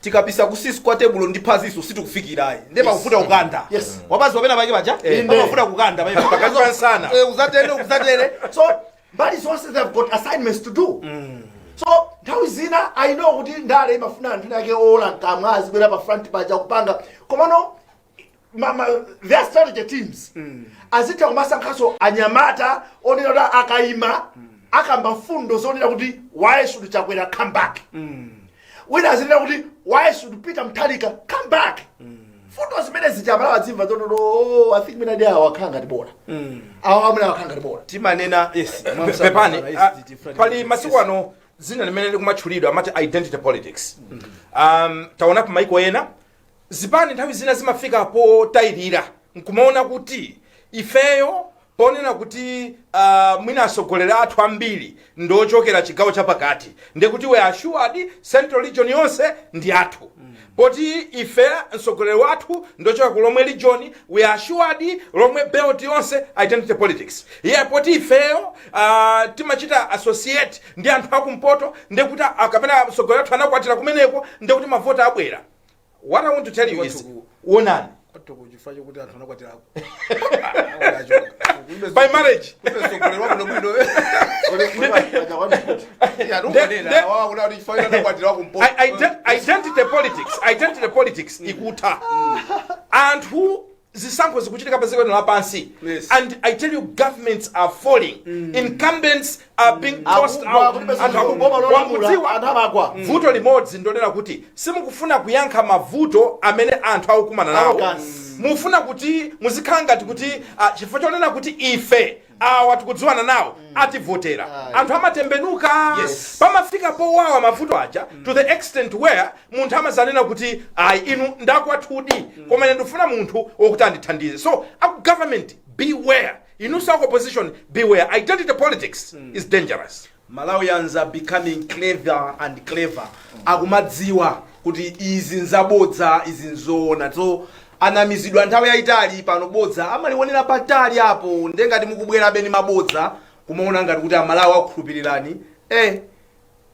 Tikapisa kusisi kwa tebulo ndi phaziso sitikufikira ayi. Ndiye pakufuta kukanda. Wapazi wapena pake paja. Pamafuta kukanda pake. Pakati pa nsana. Uzatere uzatere. So mbali zonse, they've got assignments to do. So nthawi zina I know kuti ndale imafuna anthu ake ola mkamwa azibwera pa front paja kupanga, komano their strategy teams azitha kumasankhaso anyamata onena kuti akayima akamba mfundo zonena kuti why should Chakwera come back, wina azinena kuti why should Peter Mutharika come back. Fundo zimene zija Amalawi azimva zototo. Oh, I think mina ndi awa akhala ngati bola, awa amene akhala ngati bola. Timanena, yes. Pepani, pali masiku ano zina limene likumatchulidwa, amati identity politics. Taonapo maiko ena zipani nthawi zina zimafika potayirira nkumaona kuti ifeyo ponena kuti mwina atsogoleri athu ambiri ndochokera chigawo chapakati, ndekuti we assured Central Region yonse ndi athu. Poti ife mtsogoleri wathu ndochoka ku Lomwe Region, we assured Lomwe Belt yonse. Identity politics. Yeah, poti ifeyo timachita associate ndi anthu akumpoto, ndekuti kapena mtsogoleri wathu anakwatira kumeneko, ndekuti mavota abwera. What I want to tell you is, wonani, chifukwa chokuti anthu anakwatirako by marriage. Mtsogoleri wabwino bwino. Identity politics, identity politics ikutha. Anthu, zisankho zikuchitika pa dziko lino lapansi. And I tell you, governments are falling, incumbents are being tossed out. Anthu wamudziwa. Anthu amagwa. Vuto limodzi ndonena kuti simukufuna kuyankha mavuto amene anthu akukumana nawo. Arrogance. Mufuna kuti muzikhala ngati kuti chifukwa chonena kuti ife awa tikudziwana nawo ativotera. Anthu amatembenuka. Pamafika powawa mavuto aja to the extent where munthu amazanena kuti ayi, inu ndakwathudi, koma ine ndifuna munthu wokuti andithandize. So aku government, beware. Inunso aku opposition, beware. Identity politics is dangerous. Malawians are becoming clever and clever. Akumadziwa kuti izi nzabodza, izi nzoona. So anamizidwa nthawi yayitali, pano bodza amalionera patali apo. Ndengati mukubwera beni mabodza kumaona ngati kuti Amalawi akukhulupirirani,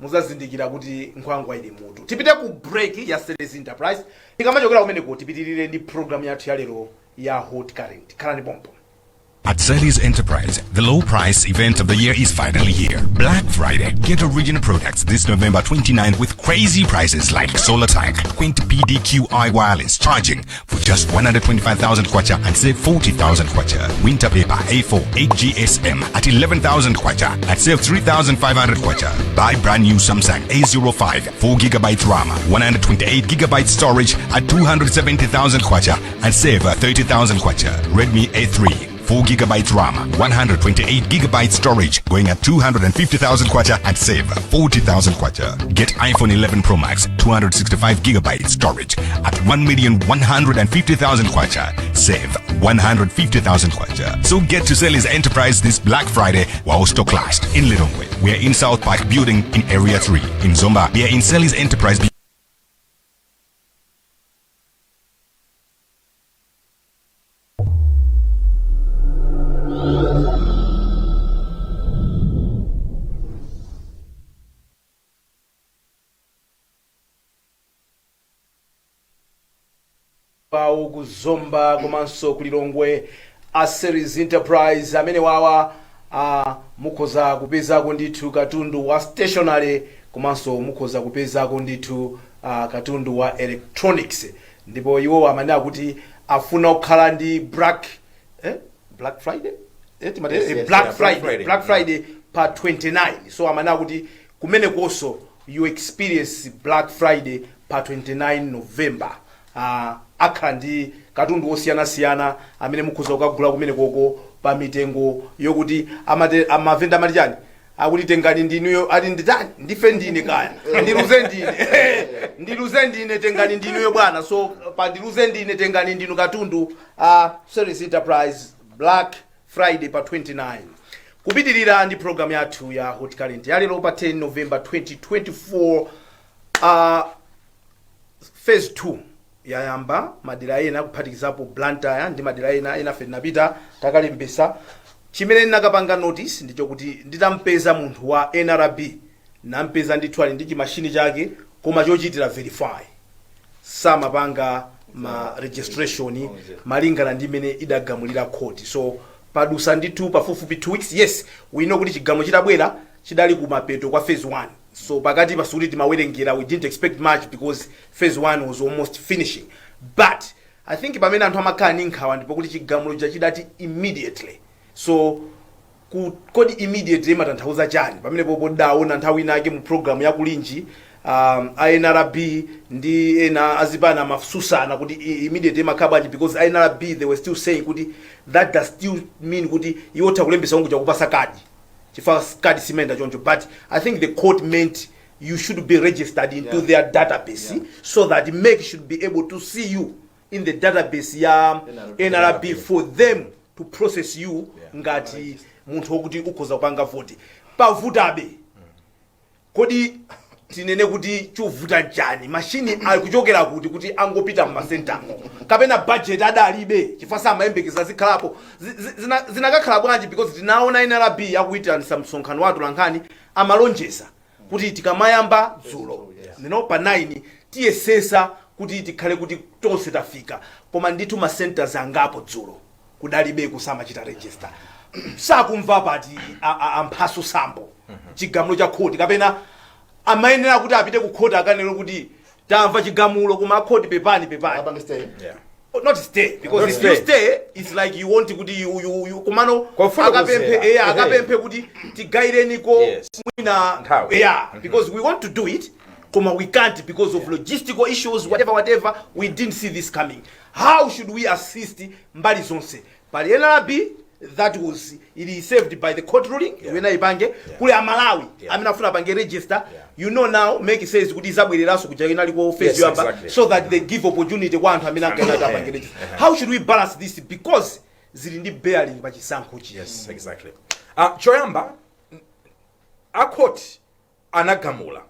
muzazindikira kuti nkhwangwa ili mutu. Tipite ku break ya Selly's Enterprise. Tikamachokera kumeneko tipitirire ndi program yathu ya lero ya Hot Current. Khalani pompo. At Selly's Enterprise, the low price event of the year is finally here. Black Friday. Get original products this November 29th with crazy prices like Solar Tank, Quint PDQI wireless charging for just 125,000 kwacha and save 40,000 kwacha. Winter paper A4 8 GSM at 11,000 kwacha and save 3,500 kwacha. Buy brand new Samsung A05 4 gigabyte RAM, 128 gigabyte storage at 270,000 kwacha and save 30,000 kwacha. Redmi A3 4 gigabytes RAM, 128 gigabyte storage, going at 250,000 kwacha and save 40,000 kwacha. Get iPhone 11 Pro Max, 265 gigabyte storage at 1,150,000 kwacha. Save 150,000 kwacha. So get to Selly's Enterprise this Black Friday while stock last. In Lilongwe, we are in South Park Building in Area 3. In Zomba, we are in Selly's Enterprise. Pawo kuzomba komanso kulilongwe a Selly's Enterprise amene wawa mukhoza kupezako ndithu katundu wa stationery, komanso mukhoza kupezako ndithu katundu wa electronics. Ndipo iwo amanena kuti afuna kukhala ndi Black Friday, timati, Yes, yes, Black yeah, Friday, Black Friday. Black Friday pa 29. So amanena kuti kumenekonso you experience Black Friday pa 29 November. Akhala ndi katundu osiyanasiyana amene mukhoza kukagula kumenekoko pa mitengo yokuti amavenda amati chani, akuti tengani ndinuyo, ati nditani, ndife ndine kaya ndiluze ndine, ndiluze ndine, tengani ndinuyo bwana. So pa ndiluze ndine, tengani ndinu katundu, Selly's Enterprise, Black Friday pa 29. Kupitirira ndi program yathu ya Hot Current yalero pa 10 November 2024. Phase 2 Yayamba madera ena, kuphatikizapo Blantyre ndi madera ena. Ena fe tinapita takalembesa. Chimene ndinakapanga notice ndichokuti nditampeza munthu wa NRB, nampeza ndithu ali ndi chimashini chake, koma chochitira verify, samapanga ma registration malingana ndi imene idagamulira court. So padusa ndithu pafupifupi 2 weeks. Yes, we know kuti chigamulo chitabwera chidali kumapeto kwa phase 1, so pakati pasuti timawerengera, we didn't expect much because phase 1 was almost finishing. But I think pamene anthu amakhala ndi nkhawa ndipo kuti chigamulo cha chidati immediately. So kodi immediately imatanthauza chani? Pamene popo daona nthawi inake mu program ya Kulinji, a NRB ndi ena azipana amasusana kuti immediate imakhala bwanji, because a NRB, they were still saying kuti that does still mean kuti iwo utha kulembesa kungu chakupasa kadi, chifukwa kadi simenda choncho. But I think the court meant you should be registered into their database so that MEC should be able to see you in the database ya NRB. NRB for them to process you ngati munthu wokuti ukhoza kupanga voti. Pavutabe. Kodi tinene kuti chovuta njani? Mashini ali kuchokera kuti kuti angopita mmasentamo, kapena budget adalibe chifukwa samayembekeza zikhalapo? Zinakakhala bwanji? Because tinaona NRB akuyitanisa msonkhano wa atolankhani, amalonjeza kuti tikamayamba dzulo pa 9 tiyesesa kuti tikhale kuti tonse tafika, koma ndithu ma centers angapo dzulo kudalibe, kusamachita register. Sakumva pati amphaso sambo chigamulo cha khoti, kapena amayenera kuti apite ku khoti akanene kuti tamva chigamulo, koma akhoti, pepani, pepani? Apange stay. Not stay, because Not if you stay. stay, it's like you want kuti you komano Kofuna akapemphe kuzera. Akapemphe kuti tigayireniko mwina Nthawi. Yeah, because we want to do it, koma we can't because of logistical issues, whatever, whatever. We didn't see this coming. How should we assist mbali zonse? Pali NRB that was ili saved by the court ruling, wena ipange kuli Amalawi amene afuna apange register. Now MEC says kuti izabwereranso kuja inaliko phase yoyamba so that they give opportunity kwa anthu amene ankaena kuti apange register. How should we balance this? Because zili ndi bearing pa chisankhochi. Yes, exactly. Choyamba, a court anagamula,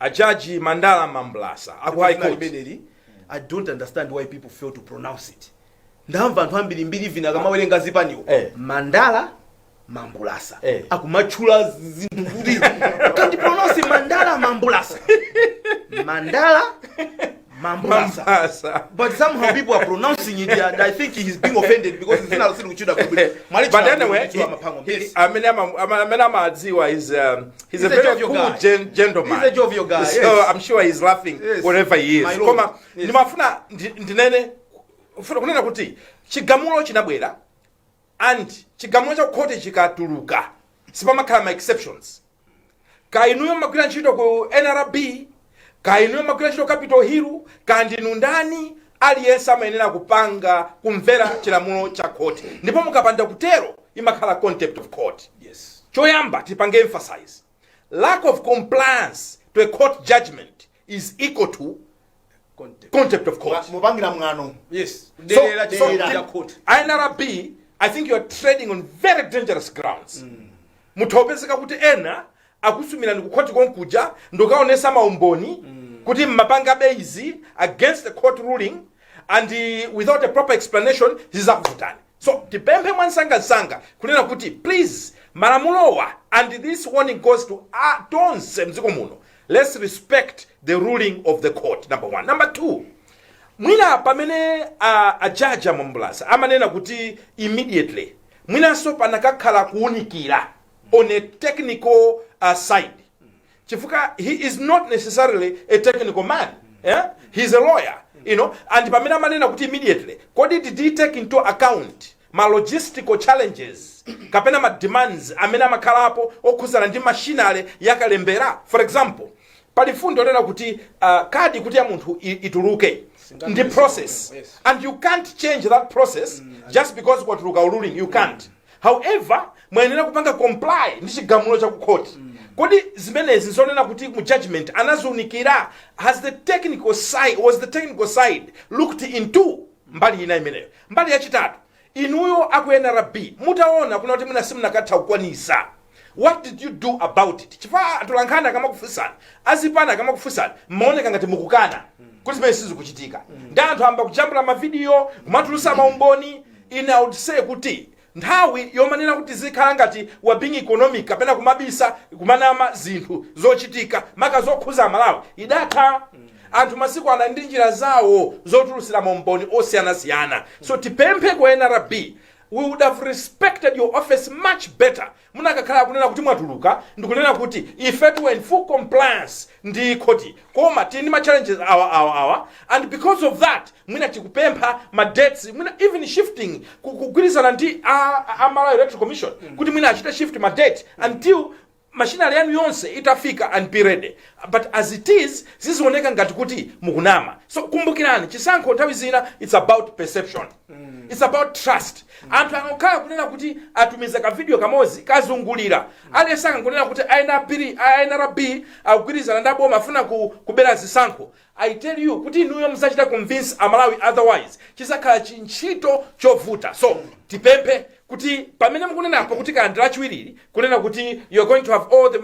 ajaji Mandala Mambulasa aku High Court. Limeneli, I don't understand why people fail to pronounce it. Ndamva anthu ambirimbiri vina akamawerenga zipaniwo, Mandala Mambulasa, akumatchula zinthu kuti can't pronounce Mandala Mambulasa, Mandala Mambulasa. Mambulasa. But somehow people are pronouncing it and I think he's being offended because zina sili kuchula. But anyway, amene amadziwa is he's a He's a very jovial cool guy. Gentleman. He's a jovial guy, So yes. I'm sure he's laughing wherever he is. My lord. Koma ndimafuna ndinene, funa kunena kuti chigamulo chinabwera, and chigamulo cha khoti chikatuluka sipamakhala ma exceptions. Ka inuyo mmagwira ntchito ku NRB, ka inuyo mmagwira ntchito Capitol Hill, ka ndinu ndani, aliyense amayenera kupanga kumvera chilamulo cha khoti, ndipo mukapanda kutero imakhala contempt of court. Choyamba tipange emphasize, lack of compliance to a court judgment is equal to Contempt. Contempt of court. Mupangira mwano. Yes. So, Delera so chigamulo cha court. NRB, I think you are treading on very dangerous grounds. Muthaupezeka kuti ena akusumirani ku khoti konkuja ndikukaonesa maumboni kuti mmapanga base against the court ruling and without a proper explanation, zizakuvutani. So tipemphe mwansangasanga kunena kuti please, malamulowa, and this warning goes to tonse mdziko muno, let's respect the ruling of the court, number one. Number two, mwina pamene ajaji Amambulasa amanena kuti immediately, mwinanso panakakhala kuwunikira on a technical side, chifukwa he is not necessarily a technical man, yeah? He's a lawyer, and pamene amanena kuti immediately, kodi did he take into account ma logistical challenges kapena ma demands amene amakhalapo okhuzana ndi machinery yakalembera? For example, pali fundo lena kuti kadi kuti ya munthu ituluke ndi process and you can't change that process just because kwatuluka ruling. You can't. However, mwayenera kupanga comply ndi chigamulo cha kukhoti. Kodi zimenezi zonena kuti mu judgment anaziunikira, has the technical side was the technical side looked into? Mbali ina imeneyo. Mbali yachitatu, inuyo aku NRB mutaona kuna kuti mwina simunakatha kukwanisa, what did you do about it? Chifukwa atolankhani akamakufunsani, azipana akamakufunsani, mmaoneka ngati mukukana. Kuti zimene sizikuchitika ndi anthu amba kujambula mavidiyo, kumatulusa maumboni. Ine I would say kuti nthawi yomanena kuti zikhala ngati wa being economic kapena kumabisa, kumanama zinthu zochitika maka zokhuza Malawi idatha. Anthu masiku ana ndi njira zawo zotulusira maumboni osiyanasiyana. So tipemphe ku NRB, we would have respected your office much better munakakhala kunena kuti mwatuluka ndikunena kuti ife we in full compliance ndi khoti, koma tili ndi ma challenges awa, awa, awa, and because of that mwina tikupempha ma dates, mwina even shifting, kugwirizana ndi a Malawi Electoral Commission kuti mwina achite shift ma date until machinery yanu yonse itafika and be ready. But as it is, zizioneka ngati kuti mukunama. So kumbukirani, chisankho nthawi zina it's about perception, it's about trust. Anthu angokhala kunena kuti atumiza ka video kamodzi kazungulira, aliyense akangonena kuti NRB akugwirizana ndi aboma, afuna kubera zisankho, I tell you kuti inuyo muzachita convince Amalawi otherwise chizakhala chintchito chovuta. So tipemphe kuti pamene mukunenapo kuti kandi lachiwiriri kunena kuti you're going to have all the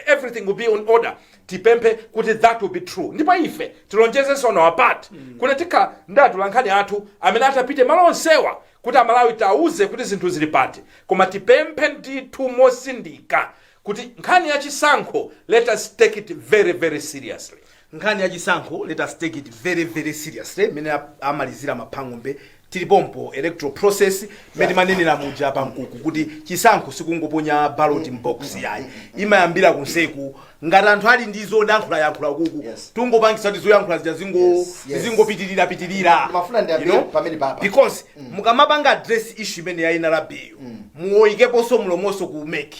everything will be on order, tipemphe kuti that will be true. Ndipo ife tilonjezenso on our part kuti tikhala ndi atolankhani athu amene atapite malo onsewa kuti Amalawi tauze kuti zinthu zili pati. Koma tipemphe ndithu mosindika kuti nkhani ya chisankho, let us take it very, very seriously. Nkhani ya chisankho, let us take it very, very seriously. Mmene amalizira Maphang'ombe, tilipompo electoral process mmene timanenera muja pamkuku kuti chisankho sikungoponya ballot box yayi, imayambira kunseku. Ngati anthu ali ndi zoyankhulayankhula kuku, tungopangisa kuti zoyankhula zija zingo zingopitirira pitirira. Mafuna ndiyambire pamene papa. Because mukamapanga address issue imene ya NRB, muwoyikeponso mlomonso ku MEC.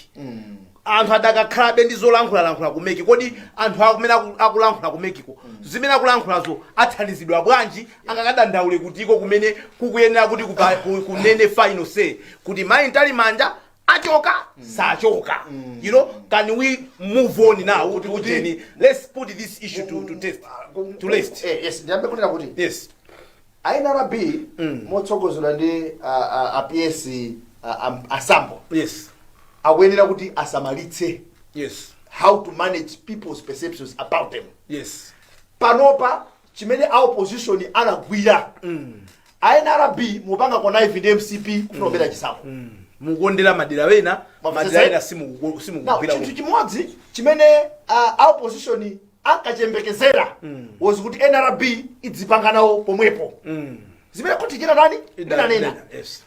Anthu adakakhalabe ndi zolankhulalankhula ku MEC. Kodi anthu akumene akulankhula ku MEC-ko, zimene akulankhulazo athandizidwa bwanji? Angakadandaule kutiko kumene kukuyenera kuti kunene final say kuti mayi Mtalimanja achoka, sachoka? Can we move on now kuti ujeni, let's put this issue to test, to rest? Yes, ndiyambe kunena kuti NRB motsogozedwa ndi a PS a Sambo akuyenera kuti asamalitse how to manage people's perceptions about them. Panopa chimene a opposition anagwira, NRB mupanga connive ndi MCP kufuna kubera chisankho. Mukondera madera wena, madera ena Now, simukugwira. chinthu chimodzi chimene a opposition ankachembekezera was kuti NRB idzipanga nawo pomwepo zimene kuti china nani inanena.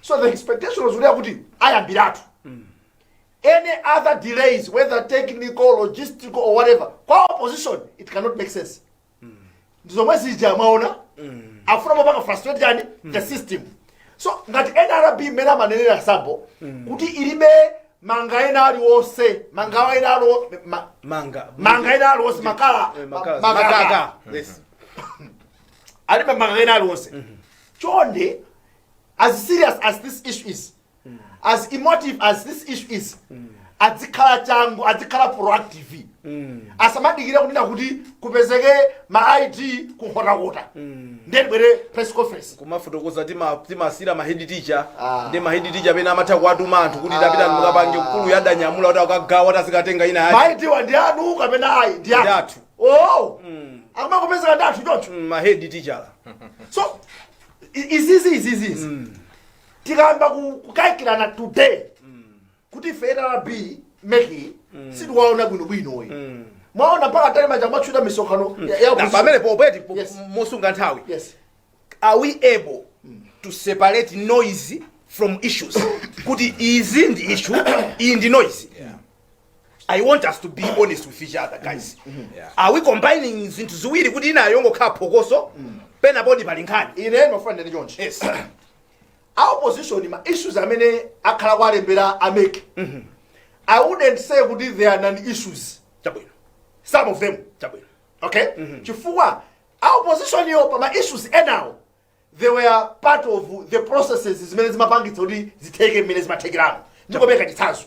So the expectation was kuti ayambiratu. Any other delays, whether technical, logistical or whatever, kwa opposition it cannot make sense. Ndizomwe zija mwaona afuna mapanga frustrate yani the system. So ngati NRB mmene amanenera Sambo kuti ilibe manga ena aliwonse, manga ena aliwonse, manga manga ena aliwonse, makala, makala, makaka. Makaka, yes. Alibe manga ena aliwonse. Chonde, as serious as this issue is, as emotive as this issue is, adzikhala changu, adzikhala proactive, asamadikire kunena kuti kupezeke ma ID kunkhotakota ndiye tibwere press conference. Kumafotokoza timasira ma head teacher ndi ma head teacher amene amatha kuwatuma anthu kuti tapita mukapange, mkulu yadanyamula kuti akagawa tazikatenga ina Ma yache. ID wa ndi anu kapena ayi? Ndi Ndi athu. athu. Oh, akumakupezeka ndi athu choncho. Ma head teacher. So izizi izizizi tikayamba kukayikirana today kuti ife NRB, MEC sitikuwaona bwinobwinoyi, mwaona mpaka tale manja kumatchuta misonkhano ya Na opposition. pamene popeti mosunga nthawi, are we able to separate noise from issues, kuti izi ndi issue, iyi ndi noise? I want us to be honest with each other, guys. Are we combining zinthu ziwiri kuti ina yongokhala phokoso, pena podi pali nkhani? Ine ndimafuna ndene chonchi. A opposition, ma issues amene akhala kualembera a MEC, I wouldn't say kuti they are non issues. Some of them. Okay, chifukwa a opposition yo pa ma issues enawo they were part of the processes zimene zimapangitsa kuti zitheke mmene zimathekeramo. Ndikopereka chitsanzo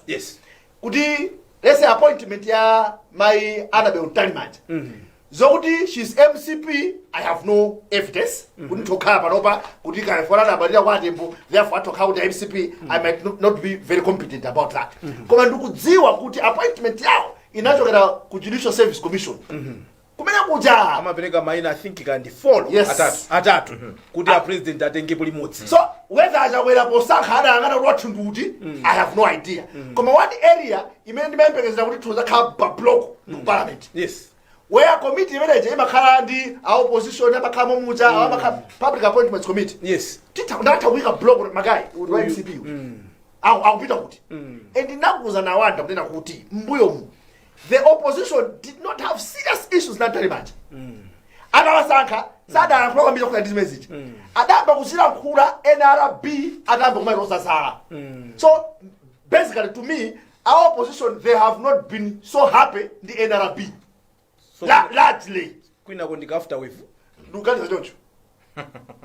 kuti let's say appointment ya mai Annabel Mtalimanja, zokuti she's MCP, I have no evidence kuti ntokhala panopa kuti kalefona anabalira kwa Atembo, therefore atokhala kuti MCP, I might not be very competent about that. Koma ndikudziwa kuti appointment yawo inachokera ku Judicial Service Commission. Kumene kuja Amapereka maina, I think kandi four. Yes. Atatu. Atatu, kuti a president atengepo limodzi. So whether Achakwera posankha adayang'ana kuti wathu ndi, I have no idea. Koma one area imene ndimayembekezera kuti tuzakhala pa block ndi ku parliament, where committee imeneje imakhala ndi a opposition, amakhala momucha, amakhala Public Appointments Committee. Titha ndatha kuyika block, ma guy wa MCP akupita kuti. And ndinakuza nawanda kunena kuti mbuyomu the opposition did not have serious issues na Mtalimanja. Atawasankha sadalankhula kwambiri chakuti ndi zimene zija adayamba kuzilankhula NRB, adayamba kumaitosa zala. So basically, to me, our opposition, they have not been so happy ndi NRB. So Largely. Kwinako ndika after wave. Ndikuganiza choncho.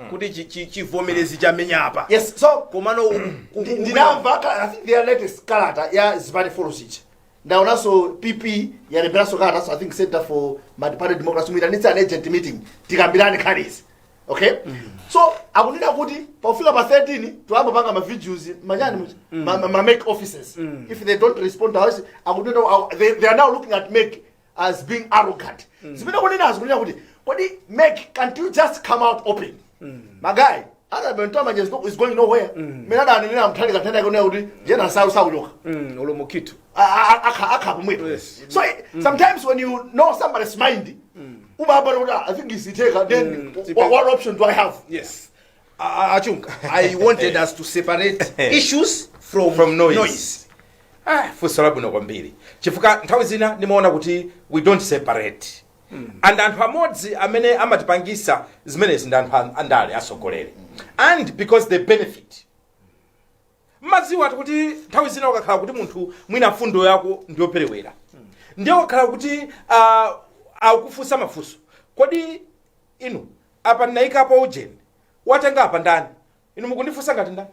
Kuti chivomerezi chamenya apa. Yes, so Komano ndinamva I think their latest kalata ya zipani four zija, ndaonanso PP yalemberanso kalata, so I think Center for Multi-Party Democracy muitanitse an urgent meeting, tikambirane nkhanizi, okay? So akunena kuti pofika pa 13 toyamba panga ma videos manyani muja, ma MEC offices. If they don't respond to us, akunena they are now looking at MEC as being arrogant. Zimene kunenazo, kunena kuti kodi MEC, can't you just come out open? Ma guy Annabel Mtalimanja is going nowhere. Mene adanenera Mutharika nthenda yake kuti jena salu sakuchoka. Olomokitu. Akha pomwepo. So sometimes when you know somebody's mind, umamba kuti, "Ah, I think isitheka then." What option do I have? Yes. Achunga, I wanted us to separate issues from, From noise. Noise. Ah, funso labwino kwambiri, chifukwa nthawi zina ndimaona kuti we don't separate, and anthu amodzi amene amatipangisa zimenezi ndi anthu andale, asogolere, and because they benefit. Mmadziwa kuti nthawi zina ukakhala kuti munthu mwina mfundo yako ndiyoperewera, ndiye ukakhala kuti akufunsa mafunso, "Kodi inu apa ndinayikapo ujeni, watenga apa ndani? Inu mukundifunsa ngati ndani?"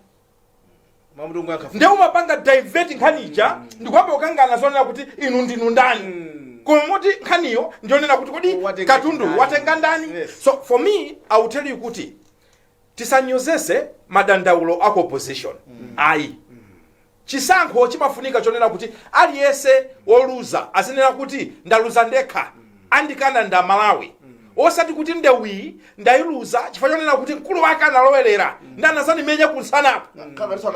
Mamutungu yankha. Ndiye umapanga divert nkhani ija, ndikuyamba kukangana zonena kuti inu ndinu ndani, koma moti nkhaniyo ndionena kuti kodi watenga katundu ndani? Watenga ndani? Yes. So for me, I will tell you kuti tisanyozese madandaulo aku opposition, ayi. Chisankho chimafunika chonena kuti aliyense woluza azinena kuti ndaluza ndekha, andikana nda Malawi, osati kuti ndewiyi ndayiluza chifukwa chonena kuti mkulu wake analowerera ndi anazandimenya kunsanapo.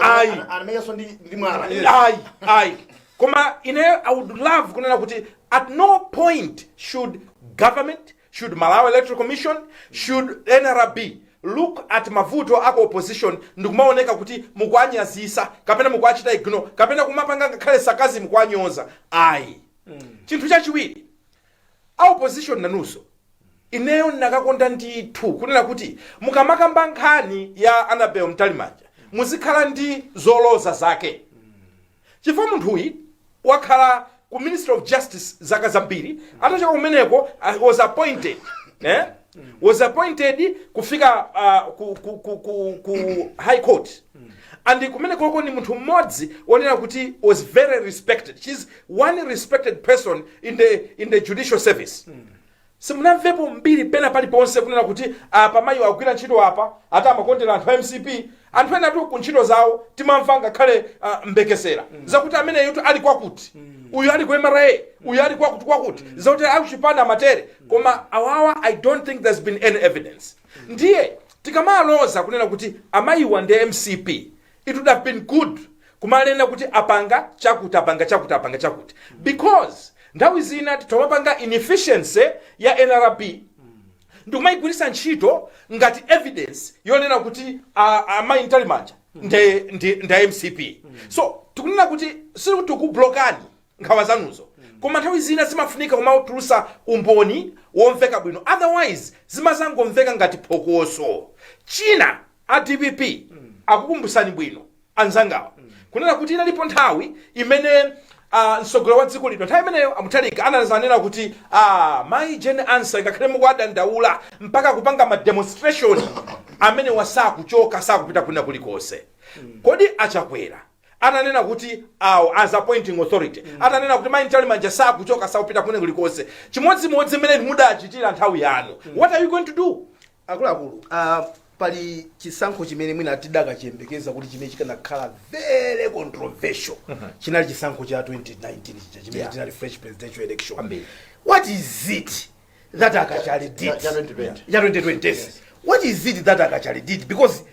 Ayi. Anamenyanso ndi mwala. Ayi, ayi. Koma ine I would love kunena kuti at no point should government, should Malawi Electoral Commission, should NRB look at mavuto ako opposition ndikumaoneka kuti mukuanyazisa kapena mukuachita ignore kapena kumapanga ngakhale sarcasm, mukuanyoza, ayi. Chinthu chachiwiri, a opposition nanunso, ineyo ndinakakonda ndithu kunena kuti mukamakamba nkhani ya Annabel Mtalimanja muzikhala ndi zoloza zake, chifukwa munthuyi wakhala ku Ministry of Justice zaka zambiri. Atachoka kumeneko was appointed, eh? Was appointed kufika ku High Court, and kumenekoko ni munthu mmodzi wonena kuti was very respected. She's one respected person in the judicial service. Simunamvepo mbiri pena paliponse kunena kuti apa mayi agwira ntchito apa ati amakondera anthu a MCP. Anthu ena tu ku ntchito zawo timamva ngakhale mbekesera zakuti ameneyo ali kwakuti, uyu ali ku MRA, uyu ali kwakuti kwakuti, zakuti akuchipanda amatere. Koma awawa, I don't think there's been any evidence. Ndiye tikamaloza kunena kuti amayiwa ndi MCP, it would have been good kumanena kuti apanga chakuti, apanga chakuti, apanga chakuti, because nthawi zina titomapanga inefficiency ya NRB ndikumayigwiritsa ntchito ngati evidence yonena kuti amayi Mtalimanja nde MCP. So tikunena kuti sikuti tikublokani nkhawa zanuzo, koma nthawi zina zimafunika kumatulusa umboni womveka bwino, otherwise zimazangomveka ngati phokoso. China, a DPP akukumbusani bwino anzangawa kunena kuti inalipo nthawi imene mtsogoleri wa dziko lino nthawi imeneyo a Mutharika anazanena kuti mayi Jane Ansah, ngakhale mukuwadandaula mpaka kupanga ma demonstration, amene wasakuchoka, sakupita kwina kulikonse. Kodi Achakwera atanena kuti awo as appointing authority, atanena kuti mayi Mtalimanja sakuchoka, sakupita kwina kulikonse, chimodzimodzi mmene mudachitira nthawi yanu, what are you going to do? Akuluakulu, pali chisankho chimene mwina tidakachiyembekeza kuti chimene chikanakhala very controversial, chinali chisankho cha 2019 chija chimene chinali fresh presidential election. Kwambiri. What is it that Akachali did? Ya 2020. Ya 2020. What is it that Akachali did? Because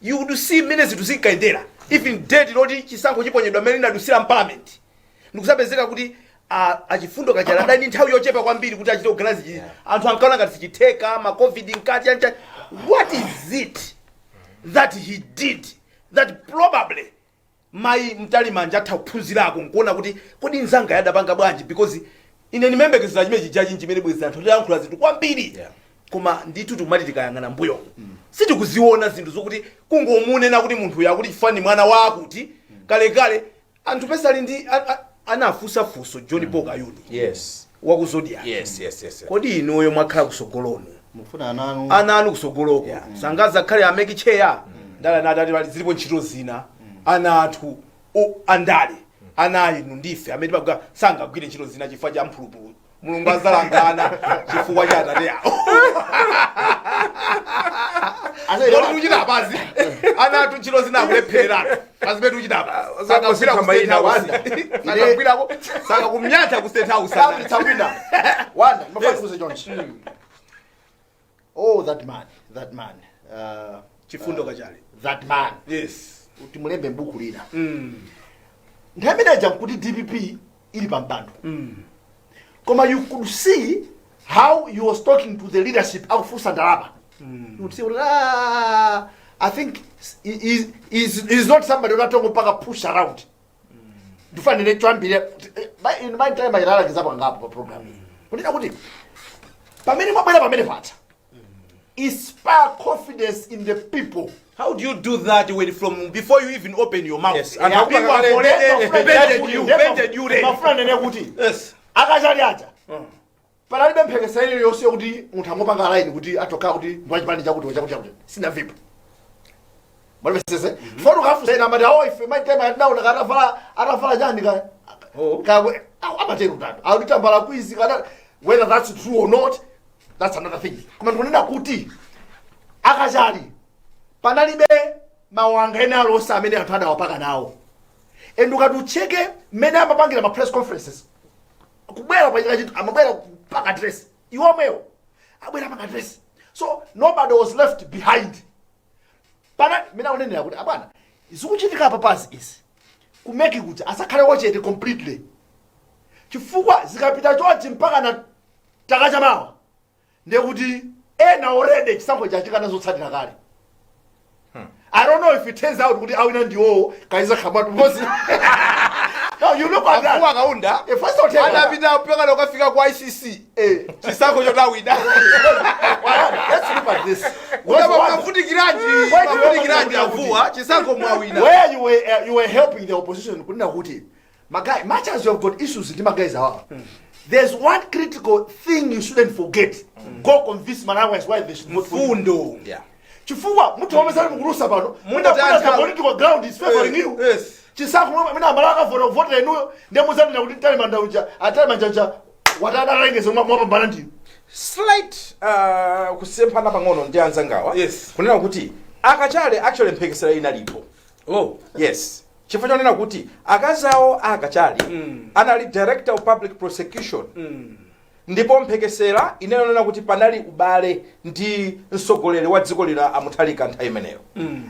you would see mmene zinthu zinkayendera, even date loti chisankho chiponyedwa mmene linadusira mparliament, ndikusapezeka kuti achifundo Kachali adali ndi nthawi yochepa kwambiri kuti achite organize anthu ankaona ngati sichitheka, ma COVID nkati chancha. What is it that he did that probably Mayi Mtalimanja atha kuphunzirako nkuona kuti kodi nzanga yadapanga bwanji? Because ine ndimembekezera chimene chijachi chimene bwezi anthu tiyankhula zinthu kwambiri. Koma ndithu tikumati tikayang'ana mbuyo sitikuziona zinthu zokuti kungomunena kuti munthu yakuti chifani mwana wakuti kalekale anthu pesali ndi anafunsa funso John Paul Kayuni waku Zodiak. Kodi inuyo mwakhala kusogolonu, mufuna ananu ana anu kusogoloko sangazakhale a MEC chair? Ndale nati ati zilipo ntchito zina ana athu andale, ana inu ndife amene timaga sangagwire ntchito zina chifukwa cha mphulupulu. Mulungu azalangana chifukwa cha atate awo. Loti tikuchita apazi, ana athu ntchito zina akulephereratu pazimene tikuchita apa. Sakagwira ku State House, sakagwirako, sakakumnyatha ku State House. Kapitsa wina wanda ndimafuna kuuza chonchi. Oh, that man, that man, Chifundo Kachali. That man, timulembe mbuku lina. Nthawi imeneja nkuti DPP ili pampando, koma you could see how he was talking to the leadership akufunsa ndalama. You would see kuti, ah, I think he is not somebody unatongo mpaka push around. Ndifanire choambire in my time ayilalakizapo angapo pa program iyi kunena kuti pamene mwabwera pamene pacha, inspire confidence in the people. How do you do that when from before you even open your mouth, And people have already painted you, painted you red? Mafuna nene kuti akachali aja panalibe mphekesera iliyonse yokuti munthu angopanga line kuti atokhala kuti ndiwachipani chakuti chakuti chakuti, sinamvepo. Mwamvesese? Foni ukafusa amati awo ife my time atinaona atavala chani ka ka amatero tatu akuti tambala kwizi kana. Whether that's true or not, that's another thing. Koma ndikunena kuti akachali panalibe mawanga ena alonse amene anthu adawapaka nawo, and ukati ucheke mmene amapangira ma press conferences, kubwera pachika chinthu amabwera kupaka address, iwo omwewo abwera paka address, so nobody was left behind. Pana mmene akunenera kuti abwana zikuchitika apa pazi izi ku MEC kuti asakhale wachete completely, chifukwa zikapita chonchi mpaka na chaka chamawa, ndiye kuti ena already chisankho chachikana zotsatira kale. I don't know if it turns out kuti awina ndiwowo kaiza khamatu, because no, you look at that. Afuwa Kaunda First of all, anapita mpaka ukafika kwa ICC, chisankho chotawina. Let's look at this. Mafunikiranji, mafunikiranji avuwa chisankho mwawina. Where you were helping the opposition kunena kuti maguy, much as you have got issues ndi maguys awawa, there's one critical thing you shouldn't forget: go convince Malawians why they should vote for you. Mfundo. Chifukwa muthu mukulusa pano Mutantha. the political ground is favoring you. Chisankho mwina Amalawi akavota kuvotera inuyo, ndiye muzanena kuti Mtalimanja uja, aTalimanja uja watadalengeza mwapambana ndinu. Slight kusemphana pang'ono ndi anzangawa. Kunena kuti akachale actually mphekesera inalipo. Yes, chifukwa chonena kuti akazi awo akachali anali Director of Public Prosecution, ndipo mphekesera inanena kuti panali ubale ndi mtsogoleri wa dziko lino amuthalika nthawi imeneyo,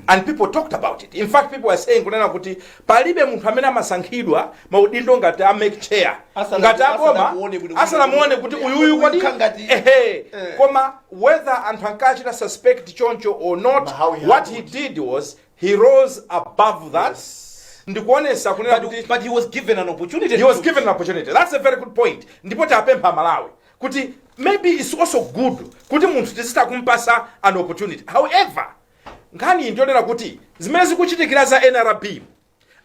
and people talked about it. In fact, people were saying kunena kuti palibe munthu amene amasankhidwa maudindo ngati a MEC chair ngati aboma asanamuone bwino- asanamuone kuti uyuyu kodi ngati- ehe. Koma whether anthu ankachita suspect choncho or not, How he what he handled. did was he rose above that ndikuonesa kunena kuti But he was given an opportunity. He was given an opportunity. That's a very good point. Ndipo tapempha Malawi kuti maybe it's also good kuti munthu tizita kumpasa an opportunity. However, nkhani iyi ndiyonena kuti zimene zikuchitikira za NRB,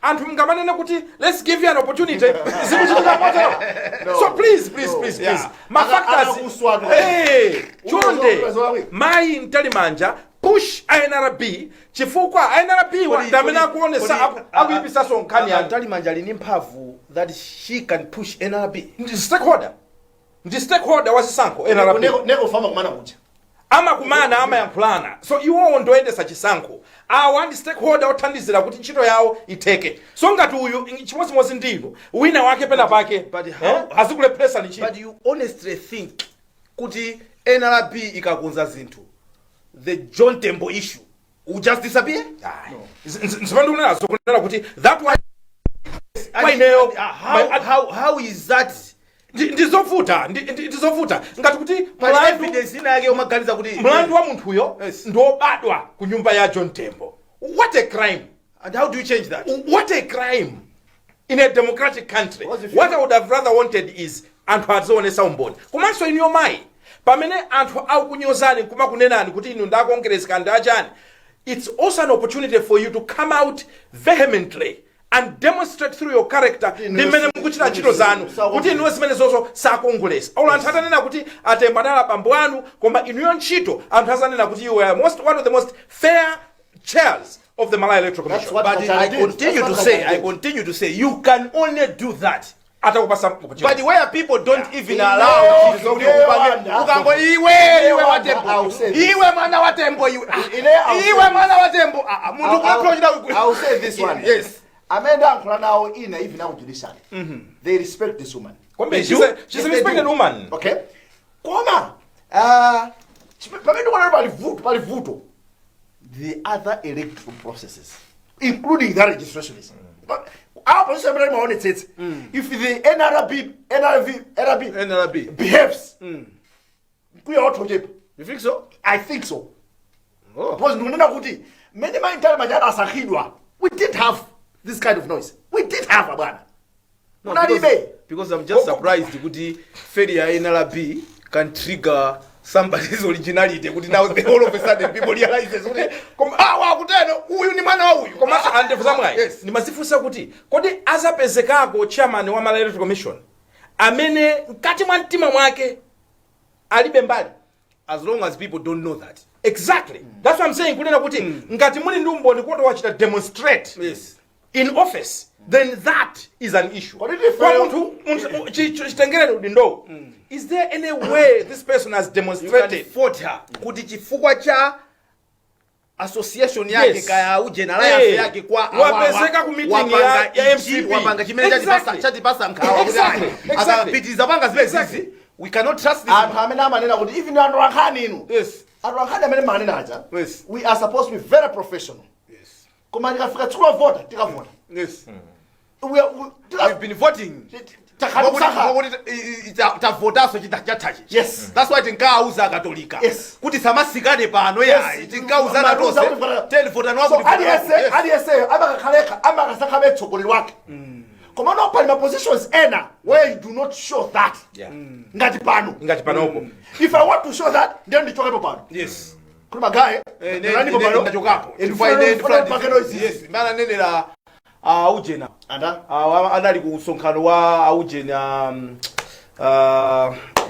anthu mungamanene kuti let's give you an opportunity, zikuchitika motero. So please, please, No. please, please, ma factors Akakuswatu. Eh, chonde, Uzo- mayi Mtalimanja, push NRB, chifukwa NRB wa ndamene akuonesa akuyipisaso nkhani yanu. Mtalimanja ali ndi mphamvu that she can push NRB? Ndi stakeholder, ndi stakeholder wa zisankho NRB. Neko fama kumana kuja. Amakumana, amayankhulana, so iwowo ndoyendesa chisankho. Awa ndi stakeholder othandizira kuti ntchito yawo itheke. So ngati uyu chimodzimodzi ndinu wina wake pena pake But azikulepheresa ntchito. But you honestly think Kuti NRB ikakonza zinthu, the John Tembo issue will just disappear? Nzipande kunenazo, kunena kuti that one kwa ineyo How, how is that? Ndizovuta, ndizovuta ngati kuti Pali mlandu evidence ina yake umaganiza kuti mlandu wa munthuyo ndiwobadwa ku nyumba ya John Tembo. What a crime! And how do you change that? What a crime in a democratic country! Because if you- What I would have rather wanted is anthu azionesa umboni. Komanso iniyo mayi, pamene anthu akukunyozani, kumakunenani kuti inu ndakongeresi kandi achani, it's also an opportunity for you to come out vehemently and demonstrate through your character ndi mmene mukuchita ntchito zanu kuti inuyo zimene zozo sakongolesa. Olo anthu atanena kuti atembo anali abambo anu, koma inuyo ntchito, anthu azanena kuti you were one of the most fair chairs of the Malawi Electoral That's Commission. what But Kachali I did. continue That's to what say, Kachali I did. continue to say, you can only do that atakupasa opportunity. But where people don't even Ineyo, allow kuti ineyo upange wanda. ukango iwe iwe Ineyo wa Tembo, wanda, I will say this. iwe mwana wa Tembo, iwe, ah, Ine, I will say iwe this. mwana wa Tembo, ah, ah, munthu I will say this one. Yes. Amene ndayankhula nawo ina, even aku judiciary, they respect this woman. Kwambiri, They she's do? a Yes, they respected do. woman. Okay, koma pamene ndikuona pali vuto, pali vuto, the other electoral processes, including the registration is. But our position amene maonetsetsa, if the NRB NRV NRB NRB behaves, mkwiyo wathu uchepa. You think so? I think so. Oh. Because ndikunena kuti mmene maintali machana asankhidwa, we didn't have this kind of noise. We didn't have, abwana. No, Kunalibe. because I'm just surprised kuti failure ya NRB can trigger somebody's originality, kuti now all of a sudden people realize kuti ah, wakuteno uyu ni mwana wa uyu. Komanso andevu zamwayi, ndimazifunsa kuti kodi azapezekako chairman wa Malawi Electoral Commission amene mkati mwa mtima mwake alibe mbali? As long as people don't know that. Exactly, that's what I'm saying, kunena kuti ngati muli ndi umboni kuti wachita demonstrate in office, then that is an issue. Kodi tife- Kwa munthu chitengereni udindowo, is there any way this person has You can demonstrated fault her kuti chifukwa cha association yake, kaya uje alliance yake kwa Wapezeka ku meeting wapanga ya ichi, MCP. wapanga chimene chatipasa nkhawa kuti ayi, akapitiriza panga zimene zizi, we cannot trust this. Anthu amene amanena kuti, even anthu ankhani inu, anthu ankhani amene manena aja, we are supposed to be very professional, koma tikafika tsiku lovota, tikavota. We've been voting. Takhalusaha. Mwakuti tavotaso chathachi. That's why tinkauza Akatolika kuti samasikane pano. Yayi, tinkauzana Matuza tonse kuti telivotani. So aliyense, aliyense amakakhalekha, amakasankhabe mtsogoleri wake, koma no, pali ma positions ena where you do not show that. Ngati pano. Ngati panopo. If I want to show that, ndiye ndichokepo pano kuti magaye ndinalipo pano. Ndachokapo. Chifukwa ine ndifuna ndipake noise. Yes, mana nenera ujena Anda? Anali ku msonkhano wa aujena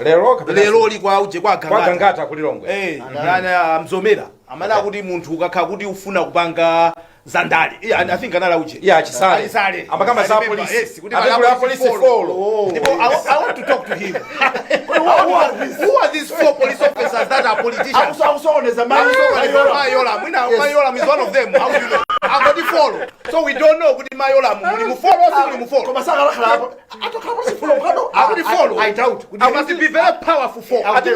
Lero kapena- Leroli kwa uje kwa kwa Gangata. Gangata kulilongwe. Eh, ndani Mzomera amene akuti munthu ukakhala kuti ufuna kupanga zandale. Yeah, I think anali auje. Yeah, Chisale. Chisale. Amakamba za I remember, police. yes, kuti Ate pala kuli a police follow. Oh. Ndipo I want to talk to him. Who are these? Who are these four police officers that are politicians? Akusokoneza. Mayola, mwina Mayola is one of them. How do you know? Angoti follow. So we don't know kuti Mayola muli mu follow or muli mu follow. Koma sakalakhala atokhala polisi follow kado. Akuti follow. I doubt kuti They must be very powerful four. Akuti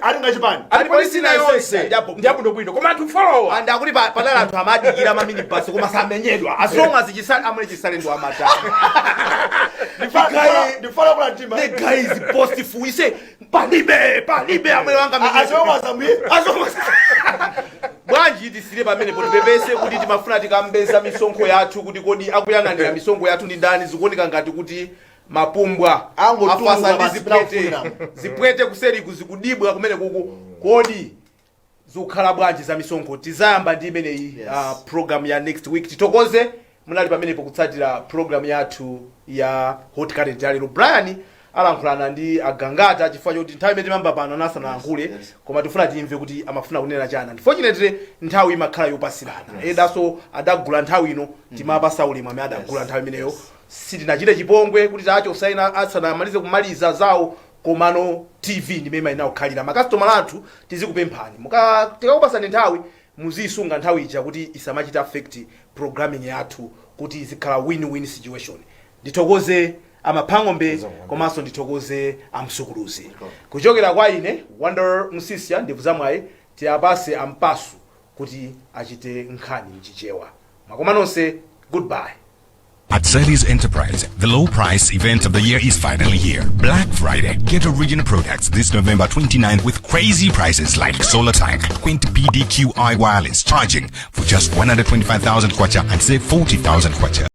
ali ngachipani. Ati polisi ina yonse Ndiapo. ndiyabwinobwino, koma anthu follow. And akuti panali anthu amadikira maminibus koma samenyedwa as long as Chisale, amene Chisale ndi amata. Ndifala kula mtima. The guy is boastful. He say palibe, palibe amene wanga. Azomwe. Bwanji tisire pamene potipepese kuti timafuna tikambeza misonkho yathu, kuti kodi akuyang'anira misonkho yathu ndi ndani? Zikuoneka ngati kuti mapumbwa Angotuluka afasa ndi basi zipwete bila. Zipwete kuseriku zikudibwa kumene kuku. Kodi zikukhala bwanji za misonkho? Tizayamba ndi imeneyi program ya next week. Titokoze munali pamenepo kutsatira program yathu ya Hot Current ya lero. Brian alankhulana ndi Agangata chifukwa choti nthawi imene timamba pano anasanalankhule, koma tifuna timve kuti amafuna kunena chani. Unfortunately, nthawi imakhala yopasirana. Edaso adagula nthawi ino, timapasa ulemu amene adagula nthawi imeneyo. Sitinachite chipongwe kuti tachosaina asanamalize kumaliza zawo, komano TV ndimene imayenera kukhalira. Makasitomala athu, tizikupemphani, tikakupasani nthawi, muziyisunga nthawi ija kuti isamachita affect programming yathu, kuti izikhala win-win situation. Ndithokoze. Amaphang'ombe, komanso ndithokoze Amsukuluzi. Kuchokera kwa ine, Wonder Msisya, ndebvu zamwayi, tiyapase Ampasu kuti achite nkhani mchichewa. Mwakoma nonse, goodbye. At Sally's Enterprise, the low price event of the year is finally here. Black Friday. Get original products this November 29th with crazy prices like solar tank, 20 PDQI wireless charging for just 125,000 kwacha and save 40,000 kwacha.